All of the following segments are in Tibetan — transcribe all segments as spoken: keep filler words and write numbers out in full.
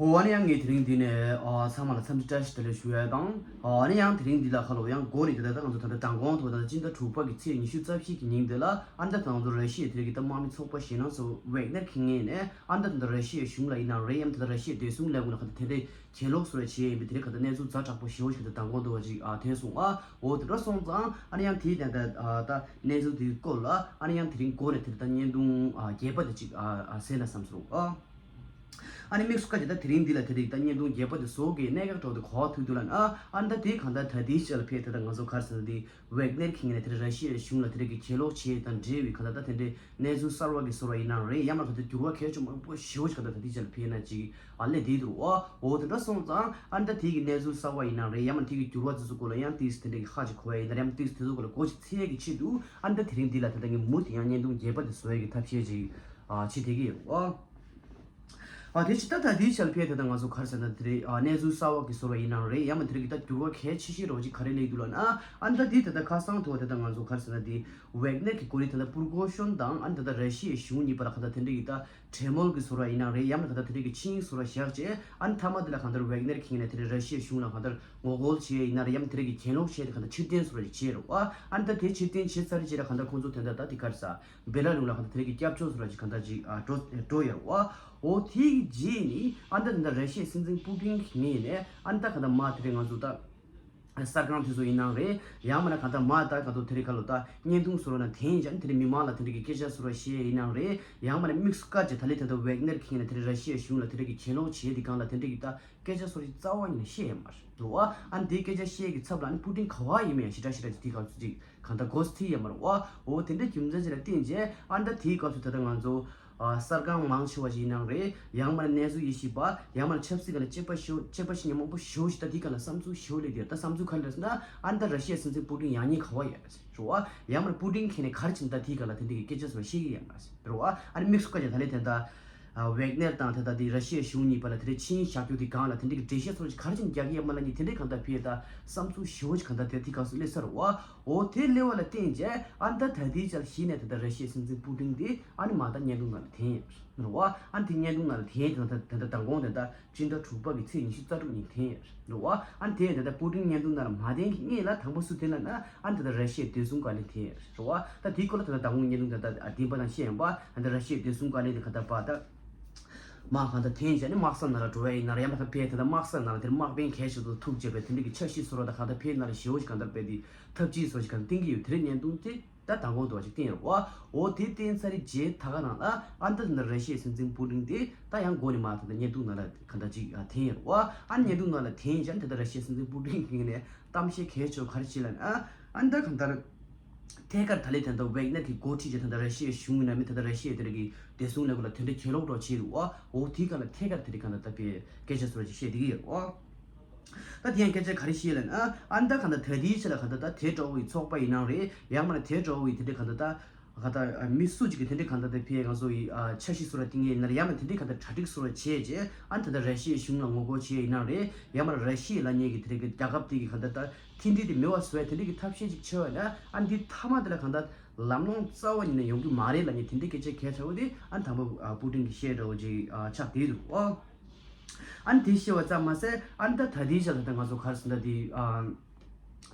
འོ་ཨ་ནི་ཡང་ངས་དེ་རིང་འདི་ནས་ཨ་ཚང་མ་ལ་འཚམས་འདྲི་བཀྲ་ཤིས་བདེ་ལེགས་ཞུ་ཡ་དང་། ཨ་ནི་ཡང་དེ་རིང་འདི་ལ་ཁ་ལོ་ཡང་འགོ་ནས་དེ་ལྟར་ད་ང་ཚོ་ད་ལྟ་མདང་དགོང་དུ་ད་ལྟ་སྤྱི་ཟླ་དྲུག་པ་གི་ཚེས་ཉི་ཤུ་རྩ་བཞི་གི་ཉིན་དེ་ལ་ཨ་ནི་ད་ལྟ་ང་ཚོ་ར་ཤི་ཡའི་དེ་རིང་གི་ད་དམག་མི་ཚོགས་པ་གཞན་ལ་སོ་ཝེག་ནེར་མཁྱེན་མཁན་ནས་ཨ་ནི་ད་ད་ལྟ་ར་ཤི་ཡའི་གཞུང་ལ་ཡིན་ན་རེད། ཡང་ད་ལྟ་ར་ཤི་ཡའི་བདེ་སྲུང་ལས་ཁུངས་ལ་ཁ་ད་དེ་འདྲའི་གྱེན་ལོག་བཟོ་བ་བྱས་ཡིན་པས། དེ་རིང་ཁ་ད་གནས་ཚུལ་ཛ་དྲག་པོ་ཞེ་པོ་ཞིག་ད་མདང་དགོང་དུ་བ་ཅིག་ཨ་ཐོན་སོང་ཨ། འོ་དེ་འདྲ་སོང་ཙང་ཨ་ནི་ཡང་དེའི་ད་ད་ད་གནས་ཚུལ་དེའི་སྐོར་ལ་ཨ་ནི་ཡང་དེ་རིང་འགོ་ནས་དེ་ད་བརྙན་ཐུང་ཨ་རྒྱས་པ་དེ་ཅིག་ཨ་ཨ་གསན་ན་བསམ་སོང་ཨ། ཨ་ནི་དམིགས་སུ་བཀར་གྱི་ད་དེ་རིང་འདི་ལ་དེ་རིང་ད་བརྙན་ཐུང་རྒྱས་པ་དེ་བཟོ་གི་གནད་འགག་འདྲ་བོ་དེ་གོ་བ་ཐུག་དུས་ལ་ཨ་ཨ་ནི་ད་དེ་གང་ལྟར་ད་དེའི་ཆ་ལ་ཕེབས་དེ་ད་ང་ཚོ་ག་རེ་ཟེར་ན་དེ་ཝེག་ནེར་མཁྱེན་ནས་དེ་ར་ཤི་ཡའི་གཞུང་ལ་དེ་རིང་གི་གྱེན་ལོག་བྱས་དང་འབྲེལ་བའི་གང་ལྟར་ད་དེ་འདྲའི་གནས་ཚུལ་གསར་བ་གི་བཟོ་འདྲ་ཡིན་ན་རེད། ཡང་མ་གང་ལྟར་འགྱུར་བ་གལ་ཆེན་པོ་མང་པོ་ཞེ་པོ་ཞིག་གང་ལྟར་ད་དེའི་ཆ་ལ་ཕེབས་ན་ཅིག་ཨ་ལས་དེ་འདུག་ཨ། འོ་དེ་འདྲ་སོང་ཙང་ཨ་ནི་ད་དེ་གི་གནས་ཚུལ་གསར་བ་ཡིན་ན་རེད། ཡང་མ་དེ་གི་འགྱུར་བ་དེ་ཚོ་སྐོར་ལ་ཡང་ཏིས་དེ་འདྲའི་གི་ཧ་ཅིག་གོ་ཡ་ཡིན་ན་རེད། ཡང་ཏིས་དེ་ཚོ་སྐོར་ལ་གོ་ཅིག་འཚོལ་ཡ་གི་ཆེད་དུ་ཨ་ནི་ད་དེ་རིང་འདི་ལ་ད་ལྟ་ངས་མུ་མཐུད་ཡང་བརྙན་ཐུང་རྒྱས་པ་དེ་བཟོ་ཡ་གི་ཐབས་ཤེས་ཅིག་ཨ་བྱེད་བསྡད་ཀྱི་ཡོད་ཨ། ཨ་དེ་ཕྱི་ད་ད་དེའི་ཆ་ལ་ཕེབས་ད་ང་ཚོ་ག་རེ་ཟེར་ན་དེ་རེད། ཨ་གནས་ཚུལ་གསར་བ་གི་བཟོ་འདྲ་ཡིན་ན་རེད། ཡང་མ་དེ་རིང་གི་ད་འགྱུར་བ་གལ་ཆེ་ཤོས་རོ་ཅིག་ག་རེ་སླེབས་འདུག་ལབ་ན་ཨ་ནི་ད་དེ་ད་ད་ཁ་སང་དུ་བ་དེ་ད་ང་ཚོ་ག་རེ་ཟེར་ན་དེ་ཝེག་ནེར་གི་གོ་ལི་ད་ད་པུར་གོ་ཤོན་དང་ཨ་ནི་ད་ད་ར་ཤི་ཡའི་གཞུང་གཉིས་བར་ལ་ག་ད་དེ་འདྲ་གི་ད་གྲོས་མོལ་གི་བཟོ་འདྲ་ཡིན་ན་རེད། ཡང་མ་ག་ད་དེ་འདྲ་གི་ཆིངས་ཡིག་བཟོ་འདྲ་བཞག་བྱས་ཨ་ནི་མཐའ་མ་དེ་ལ་གང་ལྟར་ཝེག་ནེར་མཁྱེན་ནས་དེ་འདྲ་ར་ཤི་ཡའི་གཞུང་ལ་གང་ལྟར་ངོ་རྒོལ་བྱས་ཡིན་ན་རེད། ཡང་མ་དེ་འདྲ་གི་གྱེན་ལོག་བྱས་ཏེ་གང་ལྟར་ཕྱིར་འཐེན་བཟོ་འདྲ་ཅིག་བྱས་རེད་བ། ཨ་ནི་ད་དེ་ཕྱིར་འཐེན་བྱས་ཚར་རྗེས་ལ་གང་ལྟར་ཁོང་ཚོ་དེ་འདྲ་ད་དེ་ག་རེ་ཟ། བེ་ལ་རུ་ལ་གང་ལྟར་དེ་རིང་གི་སྐྱབས་བཅོལ་བཟོ་འདྲ་ཅིག་གང་ལྟར་ཅིག་ཨ་འགྲོ་འགྲོ་ཡོད་རེད་བ། འོ་དེ་གི་རྗེས་ནི་ཨ་ནི་ད་དེ་འདྲ་ར་ཤི་ཡའི་སྲིད་འཛིན་པུ་ཏིན་གྱི་ངོས་ནས་ཨ་ནི་ད་གང་ལྟར་མ་དེ་རིང་ང་ཚོ་ད་གསར་ཁང་དེ་ཚོ་ཡིན་ནའང་རེད། ཡང་མིན་ན་གང་ལྟར་མ་ད་གང་ལྟར་དེ་རིང་ག་ལོ་ད་བརྙན་ཐུང་བཟོ་འདྲ་ནང་འཐེན་ཡིན་ཅང་དེ་རིང་མི་མང་ལ་དེ་འདྲ་གི་སྐད་ཆ་བཟོ་འདྲ་བཤད་ཡིན་ནའང་རེད། ཡང་མིན་ན་དམིགས་སུ་བཀར་གྱི་ད་ལས་ད་ལྟ་ཝེག་ནེར་གྱི་ངོས་ནས་དེ་རིང་ར་ཤི་ཡའི་གཞུང་ལ་དེ་འདྲ་གི་གྱེན་ལོག་བྱས་དེ་སྒང་ལ་དེ་འདྲ་གི་ད་སྐད་ཆ་བཟོ་འདྲ་ཅིག་རྩ་བ་ཉིད་ནས་བཤད་ཡོད་མ་རེད་འདུག་བ། ཨ་ནི་དེའི་སྐད་ཆ་བཤད་ཀྱི་ཚབ་ལ་ཨ་ནི་པུ་ཏིན་ག་བ་ཡིན་མིན་ཡང་ཞེ་དྲག་ཞེ་དྲག་ཅིག་དེའི་སྐབས་སུ་ཅིག་གང་ལྟར་མགོ་ཚོས་ཡོད་མ་རེད་བ། འོ་དེ་འདྲའི་རྒྱུ་མཚན་ཅིག་ལ་བརྟེན་བྱས་ཨ་ནི་ད་དེའི་སྐབས་སུ་ད་ལྟ་ང་ཚོ་ཨ་གསར་ཁང་མང་ཆེ་བ་ཞིག་ཡིན་ནའང་རེད། ཡང་མིན་ན་གནས་ཚུལ་དབྱེ་ཞིབ་པ་ཡང་མིན་ན་ཆབ་སྲིད་སྒང་ལ་དཔྱད་པ་ཞུ་དཔྱད་པ་ཞུ་མཁན་མང་པོ་ཞེ་པོ་ཞིག་ད་དེའི་སྒང་ལ་བསམ་ཚུལ་ཞེ་པོ་སླེབས་ཡོད། ད་བསམ་ཚུལ་ག་འདྲ་ཟེར་ན་ཨ་ནི་ད་ར་ཤི་ཡའི་སྲིད་འཛིན་པུ་ཏིན་ཡང་སྙིང་ག་བ་ཡོད་རེད་བ། ཡང་མིན་ན་པུ་ཏིན་གྱི་ངོས་ནས་ག་རེ་བྱས་ན་ད་དེའི་སྒང་ལ་དེ་འདྲའི་གི་སྐད་ཆ་ཚོ་བཤད་ཀྱི་ཡོད་མ་རེད་རེད་བ། ཨ་ནི་དམིགས་སུ་བཀར་ཀྱང་ད་ལས་དེ་ད་ཝེག་ནེར་དང་དེ་ད་དེ་ར་ཤི་ཡའི་གཞུང་གཉིས་བར་ལ་དེ་འདྲའི་ཆིངས་ཡིག་བཞག་རྒྱུ་དེ་སྒང་ལ་དེ་འདྲའི་གི་འགྲེལ་བཤད་ཚོ་ག་རེ་བྱས་ན་རྒྱག་གི་ཡོད་མ་རེད་ལབ་མཁན་དེ་འདྲའི་གང་ལྟར་ཕེབས་ད་བསམ་ཚུལ་ཞེ་པོ་ཅིག་གང་ལྟར་དེ་དེའི་སྐབས་སུ་སླེབས་ཚར་རེད་བ། འོ་དེ་སླེབས་པ་ལ་བརྟེན་བྱས་ཨ་ནི་ད་ད་ལྟའི་ཆར་གཞི་ནས་དེ་ད་ར་ཤི་ཡའི་སྲིད་འཛིན་པུ་ཏིན་དེ་ཨ་ནི་མ་ད་བརྙན་ཐུང་ནང་ལ་འཐེན་ཡོད་རེད་བ། ཨ་ནི་དེ་བརྙན་ཐུང་ནང་ལ་འཐེན་དེ་ད་དེ་ད་མདང་དགོང་དེ་ད་སྤྱི་ཟླ་དྲུག་པ་གི་ཚེས་ཉི་ཤུ་རྩ་དྲུག་ཉིན་འཐེན་ཡོད་རེད་བ། ཨ་ནི་དེ་ད་ད་པུ་ཏིན་བརྙན་ཐུང་ནང་ལ་མ་འཐེན་གྱི་སྔོན་ལ་དང་པོ་སུ་འཐེན་ལབ་ན་ཨ་ནི་ད་ད་ར་ཤི་ཡའི་བདེ་སྲུང་བཀའ་བློན་འཐེན་ཡོད་རེད་བ། ད་དེའི་སྐོར་ལ་ད་ད་མདང་དགོང་བརྙན་ཐུང་ད་ད་བདེན་པ་དང་བཤད་ཡོང་བ། ཨ་ནི་ད་ར་ཤི་ཡའི་བདེ་སྲུང་བཀའ་བློན་དེ་ག་ད་པ་ད་མ་གང་ལྟར་འཐེན་བྱས་ནས་དམག་ས་ནང་ལ་འགྲོ་ཡ་ཡིན་ན་ར་ཡང་མ་ད་ཕེབས་ད་ད་དམག་ས་ནང་ལ་དེར་དམག་དཔོན་གལ་ཆེ་ཚོ་ཐུག་བྱས་པའི་དེ་འདྲ་གི་འཆར་གཞི་བཟོ་འདྲ་ད་གང་ལྟར་ཕེབས་ནང་ལ་ཞེ་པོ་ཅིག་གང་ལྟར་བས་དེ་ཐབས་ཇུས་བཟོ་ཅིག་གང་བསྟན་གྱི་ཡོད། དེ་རིང་བརྙན་ཐུང་དེ་ད་མདང་དགོང་དུ་བ་ཅིག་བསྟན་ཡོད་རེད་བ། འོ་དེ་བསྟན་ཚར་རྗེས་ད་ག་ནང་ལ་ཨ་ནི་ད་ད་ར་ཤི་ཡའི་སྲིད་འཛིན་པུ་ཏིན་དེ་ད་ཡང་འགོ་ནས་མ་ད་ད་བརྙན་ཐུང་ནང་ལ་གང་ལྟར་ཅིག་འཐེན་ཡོད་རེད་བ། ཨ་ནི་བརྙན་ཐུང་ནང་ལ་འཐེན་བྱས་ད་ད་ར་ཤི་ཡའི་སྲིད་འཛིན་པུ་ཏིན་གྱི་ངོས་ནས་གཏམ་བཤད་གལ་ཆེ་བ་ག་རེ་བྱས་ལབ་ན་ཨ་ནི་ད་གང་ལྟར་ཐད་ཀར་ད་ལས་དེ་ད་ཝེག་ནེར་གྱི་འགོ་ཁྲིད་ཅིག་ད་ད་ར་ཤི་ཡའི་གཞུང་ཡིན་ན་མིན་ད་ད་ར་ཤི་ཡའི་དེ་རིང་གི་བདེ་སྲུང་ལས་ཁུངས་ལ་དེ་འདྲ་གྱེན་ལོག་འགྲོ་བྱས་འདུག་བ། འོ་དེའི་སྒང་ལ་ཐད་ཀར་དེ་རིང་གང་ལྟར་ད་དཔེ་སྐད་ཆ་བཟོ་འདྲ་ཅིག་བཤད་བསྡད་ཀྱི་ཡོད་རེད་བ། ད་དེ་ཡང་སྐད་ཆ་ག་རེ་བཤད་ལབ་ན་ཨ་ནི་ད་གང་ལྟར་ད་དེའི་ཆ་ལ་གང་ལྟར་ད་དེ་འདྲ་བོ་ཡི་ཚོགས་པ་ཡིན་ནའང་རེད། ཡང་མིན་ན་དེ་འདྲ་བོ་ཡི་དེ་འདྲའི་གང་ལྟར་ད་གང་ལྟར་མི་སུ་གཅིག་གིས་དེ་འདྲའི་གང་ལྟར་ད་ཕེ་ང་ཚོ་ཡི་འཆར་གཞི་བཟོ་འདྲ་བཏིང་ཡས་ཡིན་ན་རེད། ཡང་མིན་དེ་འདྲའི་གང་ལྟར་གྲ་སྒྲིག་བཟོ་འདྲ་བྱས་རྗེས་ཨ་ནི་ད་ལྟ་ར་ཤི་ཡའི་གཞུང་ལ་ངོ་རྒོལ་བྱས་ཡིན་ནའང་རེད། ཡང་མིན་ར་ཤི་ཡ་ལབ་མཁན་གྱི་དེ་འདྲའི་གི་རྒྱལ་ཁབ་དེ་གི་གང་ལྟར་ད་མཐུན་སྒྲིལ་དེ་མེད་པ་བཟོ་ཡ་དེ་འདྲའི་གི་ཐབས་ཤེས་ཅིག་བྱས་པ་ཡིན་ན་ཨ་ནི་འདི་མཐའ་མ་དེ་ལ་གང་ལྟར་ལམ་ལྷོང་རྩ་བ་ཉིད་ནས་ཡོང་གི་མ་རེད་ལབ་མཁན་དེ་འདྲའི་སྐད་ཆ་གལ་ཆེ་བོ་དེ་ཨ་ནི་དང་པོ་ཨ་པུ་ཏིན་གྱིས་བཤད་འདྲ་བོ་ཅིག་ཨ་ཆགས་བསྡད་འདུག་ཨོ། ཨ་ནི་དེ་བཤད་པ་ཙམ་མ་ཟད་ཨ་ནི་ད་ད་ལྟའི་ཆ་ལ་ད་ང་ཚོ་ག་རེ་ཟེར་ན་དེ་ཨ་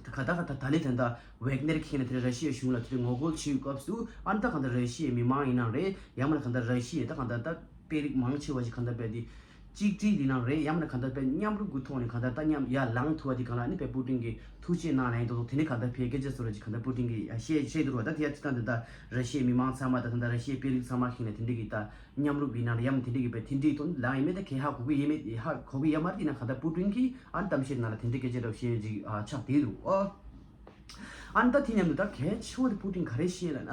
ད་ག་ད་ག་ད་ད་ལས་ད་ད་ཝེག་ནེར་མཁན་ལ་དེ་ར་ཤི་ཡའི་གཞུང་ལ་དེ་ངོ་རྒོལ་བྱེད་སྐབས་སུ་ཨ་ནི་ད་གང་ལྟར་ར་ཤི་ཡའི་མི་མང་ཡིན་ནའང་རེད། ཡང་མིན་ན་གང་ལྟར་ར་ཤི་ཡའི་ད་གང་ལྟར་ད་དཔོན་རིགས་མང་ཆེ་བ་ཞིག་གང་ལྟར་རྦད་དེ་གཅིག་སྒྲིལ་ཡིན་ནའང་རེད། ཡང་མིན་ན་གང་ལྟར་རྦད་མཉམ་རུབ་ཀྱི་ཐོག་ནས་གང་ལྟར་ད་མཉམ་ཡར་ལངས་ཐུབ་པ་དེ་གང་ལ་ཨ་ནི་རྦད་པུ་ཏིན་གྱིས་ཐུགས་རྗེ་གནང་ལབ་ཡིན་དོ་དོ་དེ་ནས་གང་ལྟར་རྦད་སྐད་ཆ་བཟོ་འདྲ་ཅིག་གང་ལྟར་པུ་ཏིན་གྱིས་བཤད་བཤད་འདུག་ར། ད་དེ་ཡ་སྤྱིར་བཏང་འདི་ད་ར་ཤི་ཡའི་མི་མང་ཚང་མ་ད་ད་ད་ར་ཤི་ཡའི་དཔོན་རིགས་ཚང་མ་ཞིག་ནས་དེ་འདྲ་གི་ད་མཉམ་རུབ་ཡིན་ནའང་ཡང་མིན་དེ་འདྲ་གི་རྦད་མཐུན་སྒྲིལ་དོན་ལངས་ཡིན་མིན་ད་གས་ཧ་གོ་གི་ཡིན་མིན་ཧ་གོ་གི་ཡོད་མ་རེད། ཡིན་ན་གང་ལྟར་པུ་ཏིན་གྱིས་ཨ་ནི་གཏམ་བཤད་ནང་ལ་དེ་འདྲའི་སྐད་ཆ་འདྲ་བཤད་ཅིག་ཨ་ཆགས་བསྡད་འདུག་ཨ། ཨ་ནི་ད་དེ་མཉམ་དུ་ད་གལ་ཆེ་བོ་དེ་པུ་ཏིན་ག་རེ་བཤད་ལབ་ན།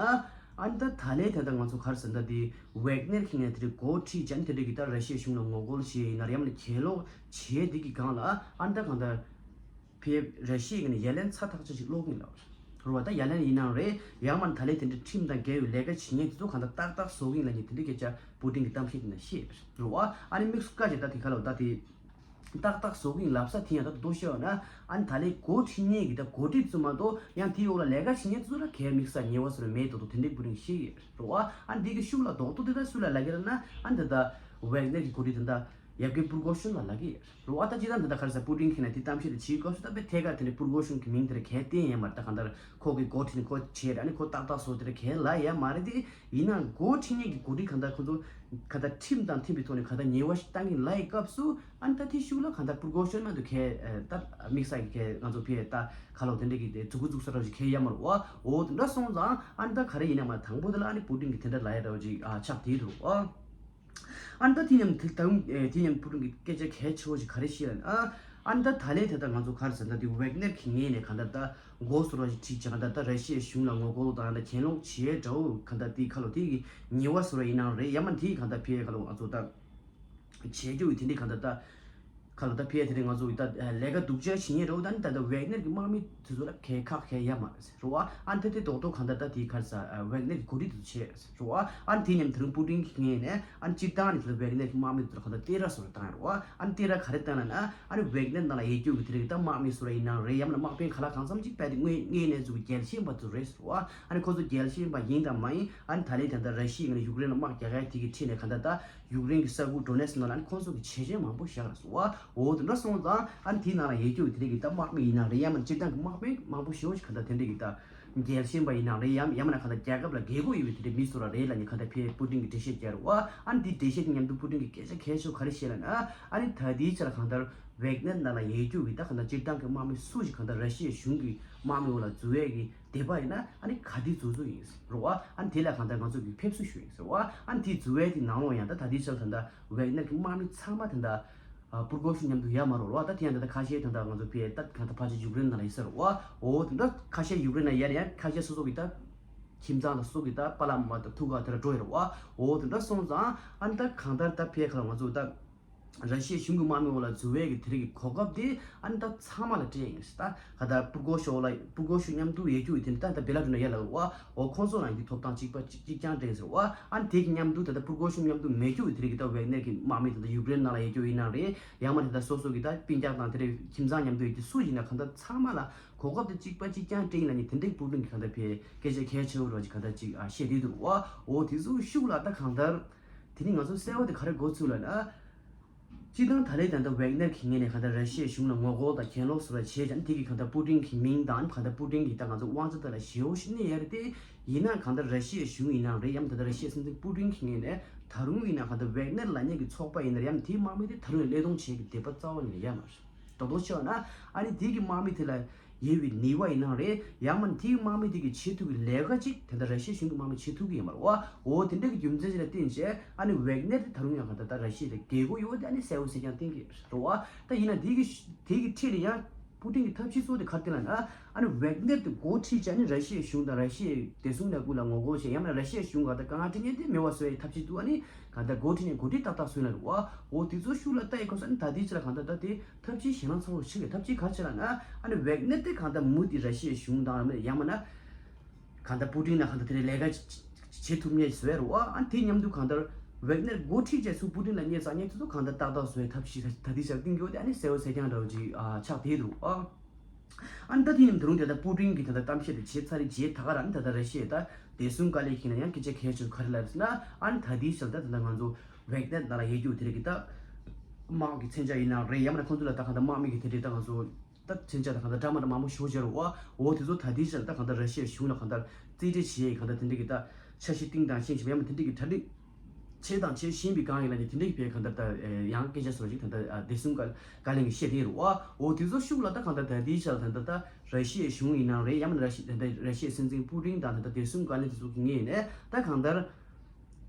ཨ་ནི་ད་ད་ལས་ད་ལྟ་ང་ཚོ་ག་རེ་ཟེར་ན་ད་དེ་ཝེག་ནེར་མཁན་ནས་དེ་འདྲའི་འགོ་ཁྲིད་ཅན་དེ་འདྲ་གི་ད་ར་ཤི་ཡའི་གཞུང་ལ་ངོ་རྒོལ་བྱས་ཡིན་ནའང་ཡང་མིན་ན་གྱེན་ལོག་བྱས་དེ་གི་སྒང་ལ་ཨ་ནི་ད་གང་ལྟར་ཕེ་ར་ཤི་ཡའི་ངོས་ནས་ཡ་ལན་ཚ་ཐག་ཆོད་ཅིག་སློག་གི་ཡིན་ལབ་རེད་བ། ད་ཡ་ལན་ཡིན་ནའང་རེད། ཡང་མིན་ན་ད་ལས་དེ་འདྲའི་ཁྲིམས་དང་འགལ་བའི་ལས་ཀ་བྱེད་མཁན་དེ་ཚོ་གང་ལྟར་ཏག་ཏག་བཟོ་གི་ཡིན་ལབ་མཁན་དེ་འདྲའི་སྐད་ཆ་པུ་ཏིན་གྱིས་གཏམ་བཤད་དེ་ནང་བཤད་རེད་བ། ཨ་ནི་དམིགས་སུ་བཀར་བྱས་ད་དེ་ག་ལ་ད་དེ་ཏག་ཏག་བཟོ་གི་ཡིན་ལབ་ས་དེ་ཡང་ད་དོ་ཤོད་ན་ཨ་ནི་ད་ལས་འགོ་ཁྲིད་མཁན་གྱི་ད་འགོ་ཁྲིད་ཚོ་མ་གཏོགས་ཡང་དེའི་འོག་ལ་ལས་ཀ་བྱེད་མཁན་ཚོ་ལ་གའི་དམིགས་བསལ་ཉེས་པ་བཟོ་འདྲ་མེད་དོ་དོ་དེ་འདྲའི་པུ་ཏིན་གྱིས་བཤད་ཀྱི་རེད་བ། ཨ་ནི་དེ་གི་ཤུགས་ལ་རྡོག་རྡོག་དེ་ད་སུ་ལ་ལབ་ཀྱི་རེད་ན་ཨ་ནི་ད་ད་ཝེག་ནེར་གྱི་འགོ་ཁྲིད་དེ་ད་ ཡབ་རྒན་པུར་གོ་ཤོན་ལ་ལབ་ཀྱི་ཡོད་རེད་བ། ད་ཅི་ད་འདི་ད་ག་རེ་ཟེར། པུ་ཏིན་གྱིས་ནས་དེ་གཏམ་བཤད་དེ་བྱེད་སྐབས་སུ་ད་དཔེ་ཐད་ཀར་དེ་འདྲའི་པུར་གོ་ཤོན་གྱི་མིང་དེ་འདྲ་གས་བསྟན་ཡོད་མ་རེད། ད་གང་ལྟར་ཁོ་གི་འགོ་ཁྲིད་ནས་ཁོ་བྱས་རེད། ཨ་ནི་ཁོ་ཏག་ཏག་བཟོ་དེ་འདྲ་གས་ལབ་ཡོད་མ་རེད་དེ། ཡིན་ནའང་འགོ་ཁྲིད་མཁན་གྱི་འགོ་ཁྲིད་གང་ལྟར་ཁོ་ཚོ་གང་ལྟར་ཁྲིམས་དང་མཐུན་པའི་ཐོག་ནས་གང་ལྟར་ཉེས་པ་ཞིག་བཏང་གིན་ལབ་ཡི་སྐབས་སུ། ཨ་ནི་ད་དེ་ཤུགས་ལ་གང་ལྟར་པུར་གོ་ཤོན་མ་གཏོགས་གས་ད་དམིགས་བསལ་གྱི་གས་ང་ཚོ་ཕར་ད་ག་ལོ་དེ་འདྲ་གི་དེ་མཛུབ་གུ་འཛུགས་ས་འདྲ་བོ་ཞིག་གས་ཡོད་མ་རེད་བ། འོ་དེ་འདྲ་སོང་ཙང་ཨ་ནི་ད་ག་རེ་ཡིན་ན་མ་དང་པོ་དེ་ལ་ཨ་ནི་པུ་ཏིན་གྱིས་དེ་འདྲ་ལབ་ཡ་འདྲ་བོ་ཅིག་ཨ་ཆགས་བསྡད་འདུག་བ། ཨ་ནི་ད་དེ་མཉམ་དེ་དང་དེ་མཉམ་པུ་ཏིན་གྱི་སྐད་ཆ་གལ་ཆེ་བོ་ཞིག་ག་རེ་བཤད་ལབ་ན། ཨ་ནི་ད་ད་ལན་དེ་ད་ང་ཚོ་ག་རེ་ཟེར་ན། དེ་ཝེག་ནེར་གྱི་ངོས་ནས་གང་ལྟར་ད་འགོ་བཟོ་འདྲ་ཞིག་ཁྲིད་བྱས་གང་ལྟར་ད་ར་ཤི་ཡའི་གཞུང་ལ་ངོ་རྒོལ་དང་ད་གྱེན་ལོག་བྱེད་འདྲ་བོ་གང་ལྟར་དེ་ཁ་ལོ་དེ་གི་ཉེས་པ་བཟོ་འདྲ་ཡིན་ནའང་རེད། ཡང་མིན་དེ་གང་ལྟར་ཕར་ཁ་ལོ་ང་ཚོ་ད་བྱེད་རྒྱུ་ཡི་དེ་འདྲའི་གང་ལྟར་ད་ཁ་ལོ་ད་ཕར་དེ་འདྲའི་ང་ཚོ་ཡི་ད་ལས་ཀ་སྡུག་ཅག་བྱེད་མཁན་འདྲ་བོ། ད་ནི་ད་ལྟ་ཝེག་ནེར་གྱི་དམག་མི་དེ་ཚོ་ལ་གལ་ཁག་གལ་ཡོད་མ་རེད་ཟེར་བ། ཨ་ནི་ད་དེ་རྡོག་རྡོག་གང་ལྟར་ད་དེ་ག་རེ་ཟེར། ཝེག་ནེར་གྱི་འགོ་ཁྲིད་དེ་ཚོ་བྱས་ཟེར་བ། ཨ་ནི་དེ་མཉམ་དུ་རུང་པུ་ཏིན་གྱི་ངོས་ནས་ཨ་ནི་སྤྱིར་བཏང་ནས་ད་ལྟ་ཝེག་ནེར་གྱི་དམག་མི་དེ་ཚོ་ལ་གང་ལྟར་ཏེ་ར་བཟོ་འདྲ་བཏང་ཡོད་རེད་བ། ཨ་ནི་ཏེ་ར་ག་རེ་བཏང་ལབ་ན། ཨ་ནི་ཝེག་ནེར་ནང་ལ་ཡོད་རྒྱུ་གི་དེ་རིགས་ད་དམག་མི་ཚོ་ར་ཡིན་ནའང་རེད། ཡང་མིན་ན་དམག་དཔོན་ག་ལ་གང་འཚམ་ཅིག་རྦད་དེ་དངོས་དངོས་གནས་ཚུལ་གྱི་རྒྱལ་ཞེན་པ་ཚོ་རེད་ཟེར་བ། ཨ་ནི་ཁོ་ཚོ་རྒྱལ་ཞེན་པ་ཡིན་དང་མ་ཡིན། ཨ་ནི་ད་ལན་ད་ལྟ་ར་ཤི་ཡའི་ངོས་ནས་ཡུཀ་རེན་ལ་དམག་རྒྱག་ཡ་དེ་གི་ཁྲིད་ནས་གང་ལྟར་ད་ཡུཀ་རེན་གྱི་ས་ཁུལ་ཌོ་ནེ་སི་ནང་ལ་ཨ་ནི་ཁོང་ཚོ་གི་བྱེད་སྤྱོད་མང་པོ་བཞག་རེད་ཟེར་བ། འོ་དེ་འདྲ་སོང་ཙང་ཨ་ནི་དེའི་ནང་ལ་ཡོད་རྒྱུ་གི་དེ་རིགས་ཀྱི་ད་དམག་མི་ཡིན་ནའང་རེད། ཡང་མིན་སྤྱིར་བཏང་གི་དམག་དཔོན་མང་པོ་ཞེ་པོ་ཞིག་གང་ལྟར་དེ་འདྲ་གི་ད་རྒྱལ་ཞེན་པ་ཡིན་ནའང་རེད། ཡང་ཡང་མིན་ན་གང་ལྟར་རྒྱལ་ཁབ་ལ་དགོས་མཁོ་ཡོད་པའི་དེ་འདྲའི་མི་ཚོ་ར་རེད་ལབ་ནས་གང་ལྟར་ཕར་པུ་ཏིན་གྱིས་འགྲེལ་བཤད་རྒྱག་རེད་བ། ཨ་ནི་དེའི་འགྲེལ་བཤད་དེ་མཉམ་དུ་པུ་ཏིན་གྱིས་སྐད་ཆ་གལ་ཆེ་བོ་ག་རེ་བཤད་ལབ་ན། ཨ་ནི་ད་ལྟའི་ཆར་གང་ལྟར་ཝེག་ནེར་ནང་ལ་ཡོད་རྒྱུ་གི་ད་གང་ལྟར་སྤྱིར་བཏང་གི་དམག་མི་སུ་ཞིག་གང་ལྟར་ར་ཤི་ཡའི་གཞུང་གི་དམག་མི་འོག་ལ་འཛུལ་ཡས་ཀྱི་དེ་བ་ཡིན་ན། ཨ་ནི་ག་དུས་འཛུལ་འཛུལ་ཡིན་རེད་བ། ཨ་ནི་དེ་ལ་གང་ལྟར་ང་ཚོ་གིས་ཕེབས་བསུ་ཞུ་ཡིན་ཟེར་བ། ཨ་ནི་དེ་འཛུལ་བའི་དེ་ནང་ལོགས་ཡང་ད་ད་ལྟའི་ཆར་ད་ལྟ་ཝེག་ནེར་གྱི་དམག་མི་ཚང་མ་ད་ལྟ་ཨ་པུར་གོ་ཤོན་མཉམ་དུ་ཡོད་མ་རེད་བ། ད་དེ་ཡང་ད་ལྟ་ཁ་ཤས་ད་ལྟ་ང་ཚོ་ཕར་ད་གང་ལྟར་ཕལ་ཆེར་ཡུཀ་རེན་ནང་ལ་ཡོད་ས་རེད་བ། འོ་དེ་འདྲ་ཁ་ཤས་ཡུཀ་རེན་ནང་ཡོད་རེད། ཡང་ཁ་ཤས་སོ་སོ་གི་ད་ཁྱིམ་ཚང་དང་སོ་སོ་གི་ད་པཱ་ལགས་མ་ད་ཐུག་ག་དེ་འདྲ་འགྲོ་ཡོད་རེད་བ། འོ་དེ་འདྲ་སོང་ཙང་ཨ་ནི་ད་གང་ལྟར་ད་ཕར་ཁ་ལ་ང་ཚོ་ད་ར་ཤི་ཡའི་གཞུང་གི་དམག་མི་འོག་ལ་འཛུལ་བའི་གི་དེ་རིགས་ཀྱི་གོ་སྐབས་དེ་ཨ་ནི་ད་ཚང་མ་ལ་སྤྲད་ཡིན་ཟེར། ད་ག་ད་པུར་གོ་ཤོ་ལ་པུར་གོ་ཤོ་མཉམ་དུ་ཡོད་རྒྱུ་ཡི་དེ་འདྲ་ད་ད་བེ་ལ་ཏུ་ན་ཡ་ལ་བ། འོ་ཁོང་ཚོ་རང་གི་ཐོབ་ཐང་གཅིག་པ་གཅིག་གཅིག་རྐྱང་སྤྲད་ཟེར་བ། ཨ་ནི་དེ་གི་མཉམ་དུ་ད་ལྟ་པུར་གོ་ཤོ་མཉམ་དུ་མེད་རྒྱུ་ཡི་དེ་རིགས་ཀྱི་ད་ཝེག་ནེར་གྱི་དམག་མི་ད་ལྟ་ཡུཀ་རེན་ནང་ལ་ཡོད་རྒྱུ་ཡིན་ན་རེད། ཡང་མ་རེད་ད་སོ་སོ་གི་ད་སྤུན་ཀྱག་དང་དེ་རིགས་ཁྱིམ་ཚང་མཉམ་དུ་ཡོད་རྒྱུ་སུ་ཡིན་ན་གང་ལྟར་ཚང་མ་ལ་གོ་སྐབས་དེ་གཅིག་པ་གཅིག་རྐྱང་སྤྲད་ཡིན་ལབ་ནས་དེ་འདྲའི་པུར་ཏིན་གྱིས་གང་ལྟར་ཕར་སྐད་ཆ་གལ་ཆེ་བོ་རོ་ཅིག་གང་ལྟར་ཅིག་ཨ་བཤད་དེ་འདུག་བ། འོ་དེ་ཚོ་ཤུགས་ལ་ད་གང་ལྟར་དེ་ནི་ང་ཚོ་གསལ་བོ་དེ་ག་རེ་གོ་ཚུལ་ལབ་ན། སྤྱིར་བཏང་ད་ལན་ད་ལྟ་ཝེག་ནེར་གྱི་ངོས་ནས་གང་ལྟར་ར་ཤི་ཡའི་གཞུང་ལ་ངོ་རྒོལ་དང་གྱེན་ལོག་བཟོ་འདྲ་བྱས་ཀྱང་དེ་གིས་གང་ལྟར་པུ་ཏིན་གྱི་མིང་དང་གང་ལྟར་པུ་ཏིན་གྱི་ད་ང་ཚོ་དབང་ཆ་དེ་ལ་ཞེ་པོ་ཞིག་གནོད་ཡོད་རེད་དེ། ཡིན་ན་གང་ལྟར་ར་ཤི་ཡའི་གཞུང་ཡིན་ནའང་རེད། ཡང་ད་ལྟ་ར་ཤི་ཡའི་སྲིད་འཛིན་པུ་ཏིན་གྱི་ངོས་ནས་ད་རུང་ཡིན་ན་གང་ལྟར་ཝེག་ནེར་ལབ་མཁན་གྱི་ཚོགས་པ་ཡིན་ན་རེད། ཡང་དེའི་དམག་མི་དེ་ད་རུང་ཡང་བློས་གཏོང་བྱེད་ཀྱི་འདོད་པ་རྩ་བ་ཉིད་ནས་ཡོད་མ་རེད། རྡོག་རྡོག་བཤད་པ་ན་ཨ་ནི་དེ་གི་དམག་མི་དེ་ལ་ཡོད་པའི་ནུས་པ་ཡིན་ནའང་རེད། ཡང་མིན་དེ་གི་དམག་མི་དེ་གིས་བྱེད་ཐུབ་ཀྱི་ལས་ཀ་ཅིག་དེ་འདྲ་ར་ཤི་ཡའི་གཞུང་གི་དམག་མིས་བྱེད་ཐུབ་ཀྱི་ཡོད་མ་རེད་བ། འོ་དེ་འདྲ་གི་རྒྱུ་མཚན་ཅིག་ལ་བརྟེན་བྱས་ཨ་ནི་ཝེག་ནེར་དེ་ད་རུང་ཡང་གང་ལྟར་ད་ར་ཤི་ཡ་ལ་རྒྱལ་སྒོ་ཡོད་དེ་ཨ་ནི་གསལ་བོ་གསལ་རྐྱང་བསྟན་གྱི་རེད་བ། ད་ཡིན་ན་དེ་གི་དེ་གི་འཕྲིན་ལས་ཡང་པུ་ཏིན་གྱི་ཐབས་ཇུས་གཙོ་བོ་དེ་ག་རེ་བསྟན་ལབ་ན། ཨ་ནི་ཝེག་ནེར་དེ་འགོ་ཁྲིད་བྱས་ནས་ར་ཤི་ཡའི་གཞུང་དང་ར་ཤི་ཡའི་བདེ་སྲུང་ལས་ཁུངས་ལ་ངོ་རྒོལ་བྱས། ཡང་མིན་ན་ར་ཤི་ཡའི་གཞུང་ག་ད་དཀའ་ངལ་འཕྲད་མཁན་དེ་མེད་པ་བཟོ་ཡའི་ཐབས་ཇུས་འདུག་ཨ་ནི་ག་ད་འགོ་ཁྲིད་ནས་འགོ་ཁྲིད་ཏག་ཏག་བཟོས་ན་རེད་བ། འོ་དེ་ཚོ་ཤུགས་ལ་ལྟ་ཡི་ཁོ་ས་ཨ་ནི་ད་ལྟའི་ཆ་ལ་གང་ལྟར་ད་དེ་ཐབས་ཇུས་ཞེད་སྣང་ཚ་བོ་ཞིག་གི་ཐབས་ཇུས་ག་རེ་བྱས་ལབ་ན། ཨ་ནི་ཝེག་ནེར་དེ་གང་ལྟར་མུ་མཐུད་ར་ཤི་ཡའི་གཞུང་དང་ཡང་མིན་ན་གང་ལྟར་པུ་ཏིན་ལ་གང་ལྟར་དེ་འདྲའི་ལས་ཀ་བྱེད་ཐུབ་མཁན་བཟོས་རེད་བ། ཨ་ནི་དེ་མཉམ་དུ་གང་ལྟར་ཝེག་ནེར་འགོ་ཁྲིད་བྱས་ཚུར་པུ་ཏིན་ལ་བསྙད་བཟའ་མཁན་དེ་ཚོ་གང་ལྟར་ཏག་ཏག་བཟོ་བའི་ཐབས་ཤེས་ད་ལྟའི་ཆར་བསྟན་གྱི་ཡོད་དེ་ཨ་ནི་གསལ་བོ་གསལ་རྐྱང་འདྲ་བོ་ཅིག་ཨ་ཆགས་བསྡད་འདུག་ཨ། ཨ་ནི་ད་དེ་ཡིན་ད་རུང་དེ་ལྟར་པུ་ཏིན་གྱིས་ད་ལྟ་གཏམ་བཤད་དེ་བྱས་ཚར་རེད། བྱས་ད་ག་རང་ད་ལྟ་ར་ཤི་ཡའི་ད་བདེ་སྲུང་བཀའ་བློན་གྱིས་ནས་ཡང་སྐད་ཆ་གལ་ཆེ་ག་རེ་ལབ་ཟེར་ན། ཨ་ནི་ད་ལྟའི་ཆར་ད་ད་ལྟ་ང་ཚོ་ཝེག་ནེར་ནང་ལ་ཡོད་རྒྱུ་དེ་རིགས་ཀྱི་ད་དམག་གི་མཚོན་ཆ་ཡིན་ནའང་རེད། ཡང་མིན་ན་ཁོང་ཚོ་ལ་ད་གང་ལྟར་དམག་མི་གི་དེ་རིགས་ད་ང་ཚོ་ད་མཚོན་ཆ་ད་གང་ལྟར་འདྲ་མ་འདྲ་མང་པོ་ཞེ་པོ་ཅིག་ཡོད་རེད་བ། འོ་དེ་ཚོ་ད་ལྟའི་ཆར་ད་གང་ལྟར་ར་ཤི་ཡའི་གཞུང་ལ་གང་ལྟར་རྩིས་སྤྲད་བྱེད་ཡས་གང་ལྟར་དེ་འདྲ་གི་ད་འཆར་གཞི་བཏིང་དང་བཞིན་བྱས་པ་ཡང་མིན་དེ་འདྲ་གི་གྲ་སྒྲིག་བྱས་དང་བྱེད་བཞིན་པའི་སྒང་ཡིན་ལབ་ནས་དེ་འདྲ་གི་བྱས་གང་ལྟར་ད་ཡང་སྐད་ཆ་བཟོ་ཅིག་ད་ལྟ་བདེ་སྲུང་བཀའ་བཀའ་བློན་གྱིས་བཤད་དེ་རེད་བ། འོ་དེ་ཚོ་ཤུགས་ལ་ད་གང་ལྟར་ད་ལྟའི་ཆར་ད་ལྟ་ད་ར་ཤི་ཡའི་གཞུང་ཡིན་ནའང་རེད། ཡང་མིན་ར་ཤི་ད་ལྟ་ར་ཤི་ཡའི་སྲིད་འཛིན་པུ་ཏིན་དང་ད་ལྟ་བདེ་སྲུང་བཀའ་བློན་དེ་ཚོ་གི་ངོས་ནས་ད་གང་ལྟར་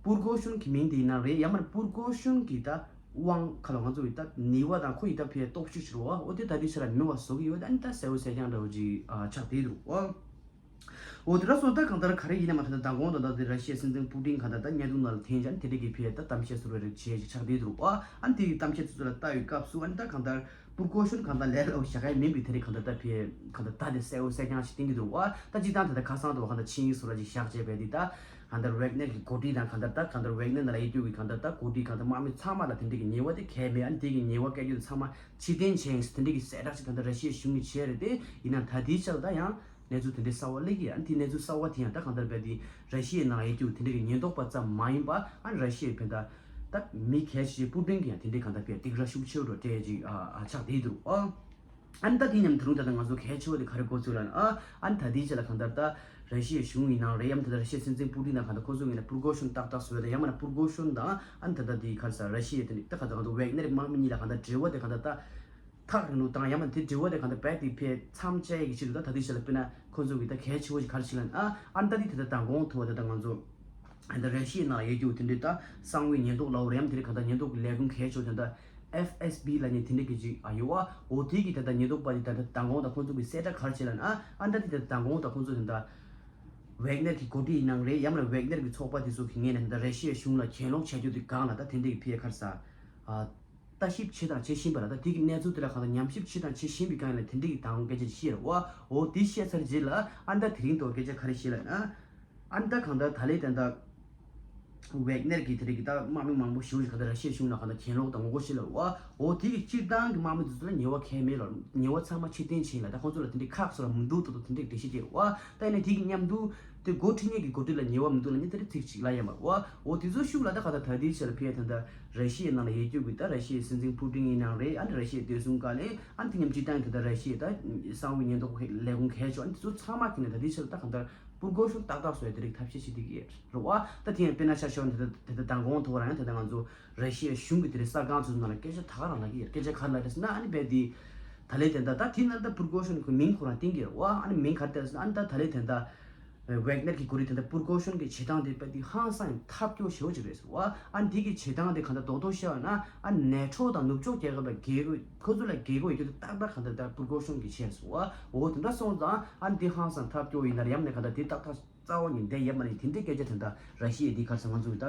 པུར་གོ་ཤོན་གྱི་མིང་དེ་ཡིན་ན་རེད། ཡང་མིན་པུར་གོ་ཤོན་གྱི་ད་དབང་ཁ་ལ་ང་ཚོ་ཡི་ད་ནུས་པ་དང་ཁོ་ཡི་ད་ཕའི་སྟོབས་ཤུགས་ཤིག་རེད་བ། འོ་དེ་ད་ལྟའི་ཆར་མེད་པ་བཟོ་གི་ཡོད། ཨ་ནི་ད་གསལ་བོ་གསལ་རྐྱང་འདྲ་བོ་ཅིག་ཨ་ཆགས་བསྡད་འདུག་ཨ། འོ་དེ་འདྲ་སོང་ད་གང་ལྟར་ག་རེ་ཡིན་ན་མ་ཐོན་ད་མདང་དགོང་དང་ད་དེ་ར་ཤི་ཡའི་སྲིད་འཛིན་པུ་ཏིན་གང་ལྟར་ད་བརྙན་ཐུང་ནང་ལ་འཐེན་ཀྱང་དེ་འདྲ་གི་ཕའི་ད་གཏམ་བཤད་ཟུར་བའི་རིགས་བྱས་ཅིག་ཆགས་བསྡད་འདུག་ཨ། ཨ་ནི་དེ་གི་གཏམ་བཤད་དེ་ཚོ་ལ་ལྟ་བའི་སྐབས་སུ་ཨ་ནི་ད་གང་ལྟར་པུར་གོ་ཤོན་གང་ལྟར་ལས་སླ་བོ་བཞག་ཡ་མིན་པའི་དེ་རིགས་གང་ལྟར་ད་ཕའི་གང་ལྟར་ད་དེ་གསལ་བོ་གསལ་རྐྱང་ཞིག་བསྟན་གྱི་འདུག་ཨ། ད་སྤྱིར་བཏང་དེ་ད་ཁ་སང་དུ་གང་ལྟར་ཆིངས་ཡིག་ཟུར་བ་ཅིག་བཞག་བྱས་པའི་དེ་ད་གང་ལྟར་ཝེག་ནེར་གྱི་འགོ་ཁྲིད་དང་གང་ལྟར་ད་གང་ལྟར་ཝེག་ནེར་ནང་ལ་ཡོད་རྒྱུ་གི་གང་ལྟར་ད་འགོ་ཁྲིད་གང་ལྟར་དམག་མི་ཚང་མ་ལ་དེ་འདྲ་གི་ཉེས་པ་དེ་གལ་མེད། ཨ་ནི་དེ་གི་ཉེས་པ་བཀལ་རྒྱུ་དེ་ཚང་མ་ཕྱིར་འཐེན་བྱས་ཡིན་ཟེར་དེ་འདྲ་གི་གསལ་བསྒྲགས་ཅིག་ད་ལྟ་ར་ཤི་ཡའི་གཞུང་གིས་བྱས་རེད་དེ། ཡིན་ན་ད་ལྟའི་ཆར་ད་ཡང་གནས་ཚུལ་དེ་འདྲའི་གསར་བ་སླེབས་ཀྱི་ཡོད། ཨ་ནི་དེ་གནས་ཚུལ་གསར་བ་དེ་ཡང་ད་གང་ལྟར་རྦད་དེ་ར་ཤི་ཡའི་ནང་ཡོད་རྒྱུ་དེ་འདྲ་གི་ཉེན་རྟོག་པ་ཙམ་མ་ཡིན་པ། ཨ་ནི་ར་ཤི་ཡའི་བོད་ད་ ད་མི་གལ་ཆེ་པུ་ཏིན་གྱི་ཡང་དེ་འདྲའི་གང་ལྟར་དཔེ་སྡིགས་ར་ཤུགས་ཆེ་རུ་འགྲོ་སྤྲད་ཅིག་ཨ་ཨ་ཆགས་བསྡད་འདུག་ཨ། ཨ་ནི་ད་དེ་མཉམ་དུ་རུང་ད་ལྟ་ང་ཚོ་གལ་ཆེ་བ་དེ་ག་རེ་གོ་ཚུལ་ལབ་ན་ཨ་ཨ་ནི་ད་དེའི་ཆེད་ལ་གང་ལྟར་ད་ར་ཤི་ཡའི་གཞུང་ཡིན་ནའང་རེད། ཡང་ད་ལྟ་ར་ཤི་ཡའི་སྲིད་འཛིན་པུ་ཏིན་དང་གང་ལྟར་ཁོ་ཚོ་ངོས་ནས་པུར་གོ་ཤོན་ཏག་ཏག་བཟོས་ཡོད། ད་ཡང་མིན་ན་པུར་གོ་ཤོན་དང་ཨ་ནི་ད་ལྟ་དེ་ག་རེ་ཟེར་ར་ཤི་ཡའི་དེ་ནི་ད་གང་ལྟར་ང་ཚོ་ཝེག་ནེར་དམག་མི་གཉིས་ལ་གང་ལྟར་འབྲེལ་བ་དེ་གང་ལྟར་ད་ཐག་རིང་ལུགས་དང་ཡང་མིན་ན་དེ་འབྲེལ་བ་དེ་གང་ལྟར་རྦད་དེ་ཕར་མཚམས་བཅད་ཡག་གི་ཆེད་དུ་ད་ད་དེའི་ཆེད་ལ་དཔེར་ན་ཁོ་ཚོ་གི་ད་གལ་ཆེ་བོ་ཞིག་ག་རེ་ཞིག་ལབ་ན་ཨ་ཨ་ནི་ད་དེ་ད་ལྟ་མདང་དགོང་ཐུག་པ་དེ་ད་ང་ཚོ་ད་ར་ཤི་ཡའི་ནང་ལ་ཡོད་རྒྱུ་དེ་འདྲའི་ད་གསང་བའི་ཉེན་རྟོག་ལའོ་རེམ་དེ་རིགས་གང་ལྟར་ཉེན་རྟོག་གི་ལས་ཁུངས་གལ་ཆེ་བ་དེ་འདྲ་ཨེཕ་ཨེས་བི་ལབ་མཁན་དེ་འདྲ་གི་ཅིག་ཨ་ཡོད་བ། འོ་དེ་གི་དེ་འདྲ་ཉེན་རྟོག་པ་དེ་ད་ལྟ་མདང་དགོང་ད་ཁོང་ཚོ་གི་གསལ་བསྒྲགས་ག་རེ་བྱས་ལབ་ན་ཨ་ད་དེ་ད་ལྟ་མདང་དགོང་ད་ཁོང་ཚོ་དེ་འདྲ་ཝེག་ནེར་གི་འགོ་ཁྲིད་ཡིན་ནའང་རེད། ཡང་མིན་ན་ཝེག་ནེར་གི་ཚོགས་པ་དེ་ཚོ་གི་ངོས་ནས་ད་ལྟ་ར་ཤི་ཡའི་གཞུང་ལ་གྱེན་ལོག་བྱ་རྒྱུ་དེ་སྒང་ལ་ད་དེ་འདྲ་གི་ཕི་ཡ་ག་རེ་ཟ་ཨ། ལྟ་ཞིབ་བྱེད་དང་བྱེད་བཞིན་པ་ལ་ད་དེ་གི་གནས་ཚུལ་དེ་ལ་གང་ལྟར་ཉམས་ཞིབ་བྱེད་དང་བྱེད་བཞིན་པའི་སྒང་ལ་དེ་འདྲ་གི་དང་སྐད་ཆ་བཤད་རེད་བ། འོ་དེ་བཤད་ཚར་རྗེས་ལ་ཨ་ནི་ད་དེ་རིང་ཐོག་སྐད་ཆ་ག་རེ་བཤད་ལབ་ན། ཨ་ནི་ད་གང་ལྟར་ད་ལས་དེ་འདྲ་ཝེག་ནེར་གྱི་དེ་རིགས་ཀྱི་ད་དམག་མི་མང་པོ་ཞེ་པོ་ཅིག་གང་ལྟར་ར་ཤི་ཡའི་གཞུང་ལ་གང་ལྟར་གྱེན་ལོག་དང་ངོ་རྒོལ་བྱེད་ལབ་བ། འོ་དེ་གི་སྤྱིར་བཏང་གི་དམག་མི་དེ་ཚོ་ལ་ཉེས་པ་གང་ཡང་མེད་ལ་ཉེས་པ་ཚང་མ་ཕྱིར་འཐེན་བྱེད་ལ་ད་ཁོང་ཚོ་ལ་དེ་འདྲའི་ཁག་སོགས་ལ་མི་འདུག་ཏོ་ཏོ་དེ་འདྲའི་འགྲེལ་བཤད་བྱེད་རེད་བ། ད་ཡིན་ན་དེ་གི་མཉམ་དུ་དེ་འགོ་ཁྲིད་མཁན་གྱི་འགོ་ཁྲིད་ལ་ཉེས་པ་མི་འདུག་ལབ་མཁན་དེ་འདྲའི་ཚིག་ཅིག་ལབ་ཡ་མ་རེད་བ། འོ་དེ་ཚོ་ཤུགས་ལ་ད་ག་ད་ད་དེའི་ཆེད་ལ་ཕེ་ད་ད་ར་ཤི་ཡའི་ནང་ལ་ཡོད་རྒྱུ་གི་ད་ར་ཤི་ཡའི་སྲིད་འཛིན་པུ་ཏིན་ཡིན་ནའང་རེད། ཨ་ནི་ར་ཤི་ཡའི་བདེ་སྲུང་བཀའ་བློན་ཨ་ནི་དེ་མཉམ་སྤྱིར་བཏང་ད་ད་ར་ཤི་ཡའི་ད་གསང་བའི་ཉེན་རྟོག་ལས་ཁུངས་གལ་ཆེ་བ་ཨ་ནི་དེ་ཚོ་ཚང་མ་གི་ནས་ད་དེའི་ཆེད་ལ་ད་ག་ད་པུར་གོ་ཤོན་ཏག་ཏག་བཟོ་ཡ་དེ་རིགས་ཐབས་ཤེས་བྱེད་བསྡད་ཀྱི་རེད་བ། ད་དེ་ཡང་དཔེར་ན་ཆ་བཞག་ན་དེ་ད་དེ་ད་མདང་དགོང་ཐོག་རང་ཡང་དེ་ད་ང་ཚོ་ར་ཤི་ཡའི་གཞུང་གི་དེ་རིགས་གསར་ཁང་ཚོའི་ནང་ལ་སྐད་ཆ་ད་ག་རང་ལབ་ཀྱི་ཡོད། སྐད་ཆ་ག་རེ་ལབ་རེད་ཟེར་ན་ཨ་ནི་རྦད་དེ་ད་ལས་དེ་འདྲ་ད་དེ་ནང་ད་པུར་གོ་ཤོན་ཁོའི་མིང་ཁོ་རང་བསྟན་གྱི་རེད་བ། ཨ་ནི་མིང་ག་རེ་བསྟན་ཟེར་ན་ཨ་ནི་ད་ད་ལས་དེ་འདྲ་ཝེག་ནེར་གྱི་འགོ་ཁྲིད་དེ་འདྲ་པུར་གོ་ཤོན་གྱི་བྱེད་སྟངས་དེ་རྦད་དེ་ཧང་སང་ཐབས་སྐྱོ་ཞེ་པོ་ཅིག་རེད་ཟེར་བ། ཨ་ནི་དེ་གི་བྱེད་སྟངས་དེ་ག་འདྲ་རྡོག་རྡོག་བཤད་པ་ན་ཨ་ནི་ནེ་ཊོ་དང་ནུབ་ཕྱོགས་རྒྱལ་ཁབ་ལ་རྒྱལ་སྒོ་ཁོ་ཚོ་ལ་རྒྱལ་སྒོ་ཡོད་རྒྱུ་དེ་ཏག་ཏག་ག་འདྲ་ད་པུར་གོ་ཤོན་གྱིས་བྱས་ཟེར་བ། འོ་དེ་འདྲ་སོང་ཙང་ཨ་ནི་དེ་ཧང་སང་ཐབས་སྐྱོ་ཡིན་ན་ཡང་ན་ག་འདྲ་དེ་ཏག་ཏག་རྩ་བ་ནས་བསྡད་ཡོད་མ་རེད། དེ་འདྲའི་སྐད་ཆ་དེ་འདྲ་ར་ཤི་ཡའི་འདི་ག་རེ་ཟེར་ང་ཚོ་གི་ད་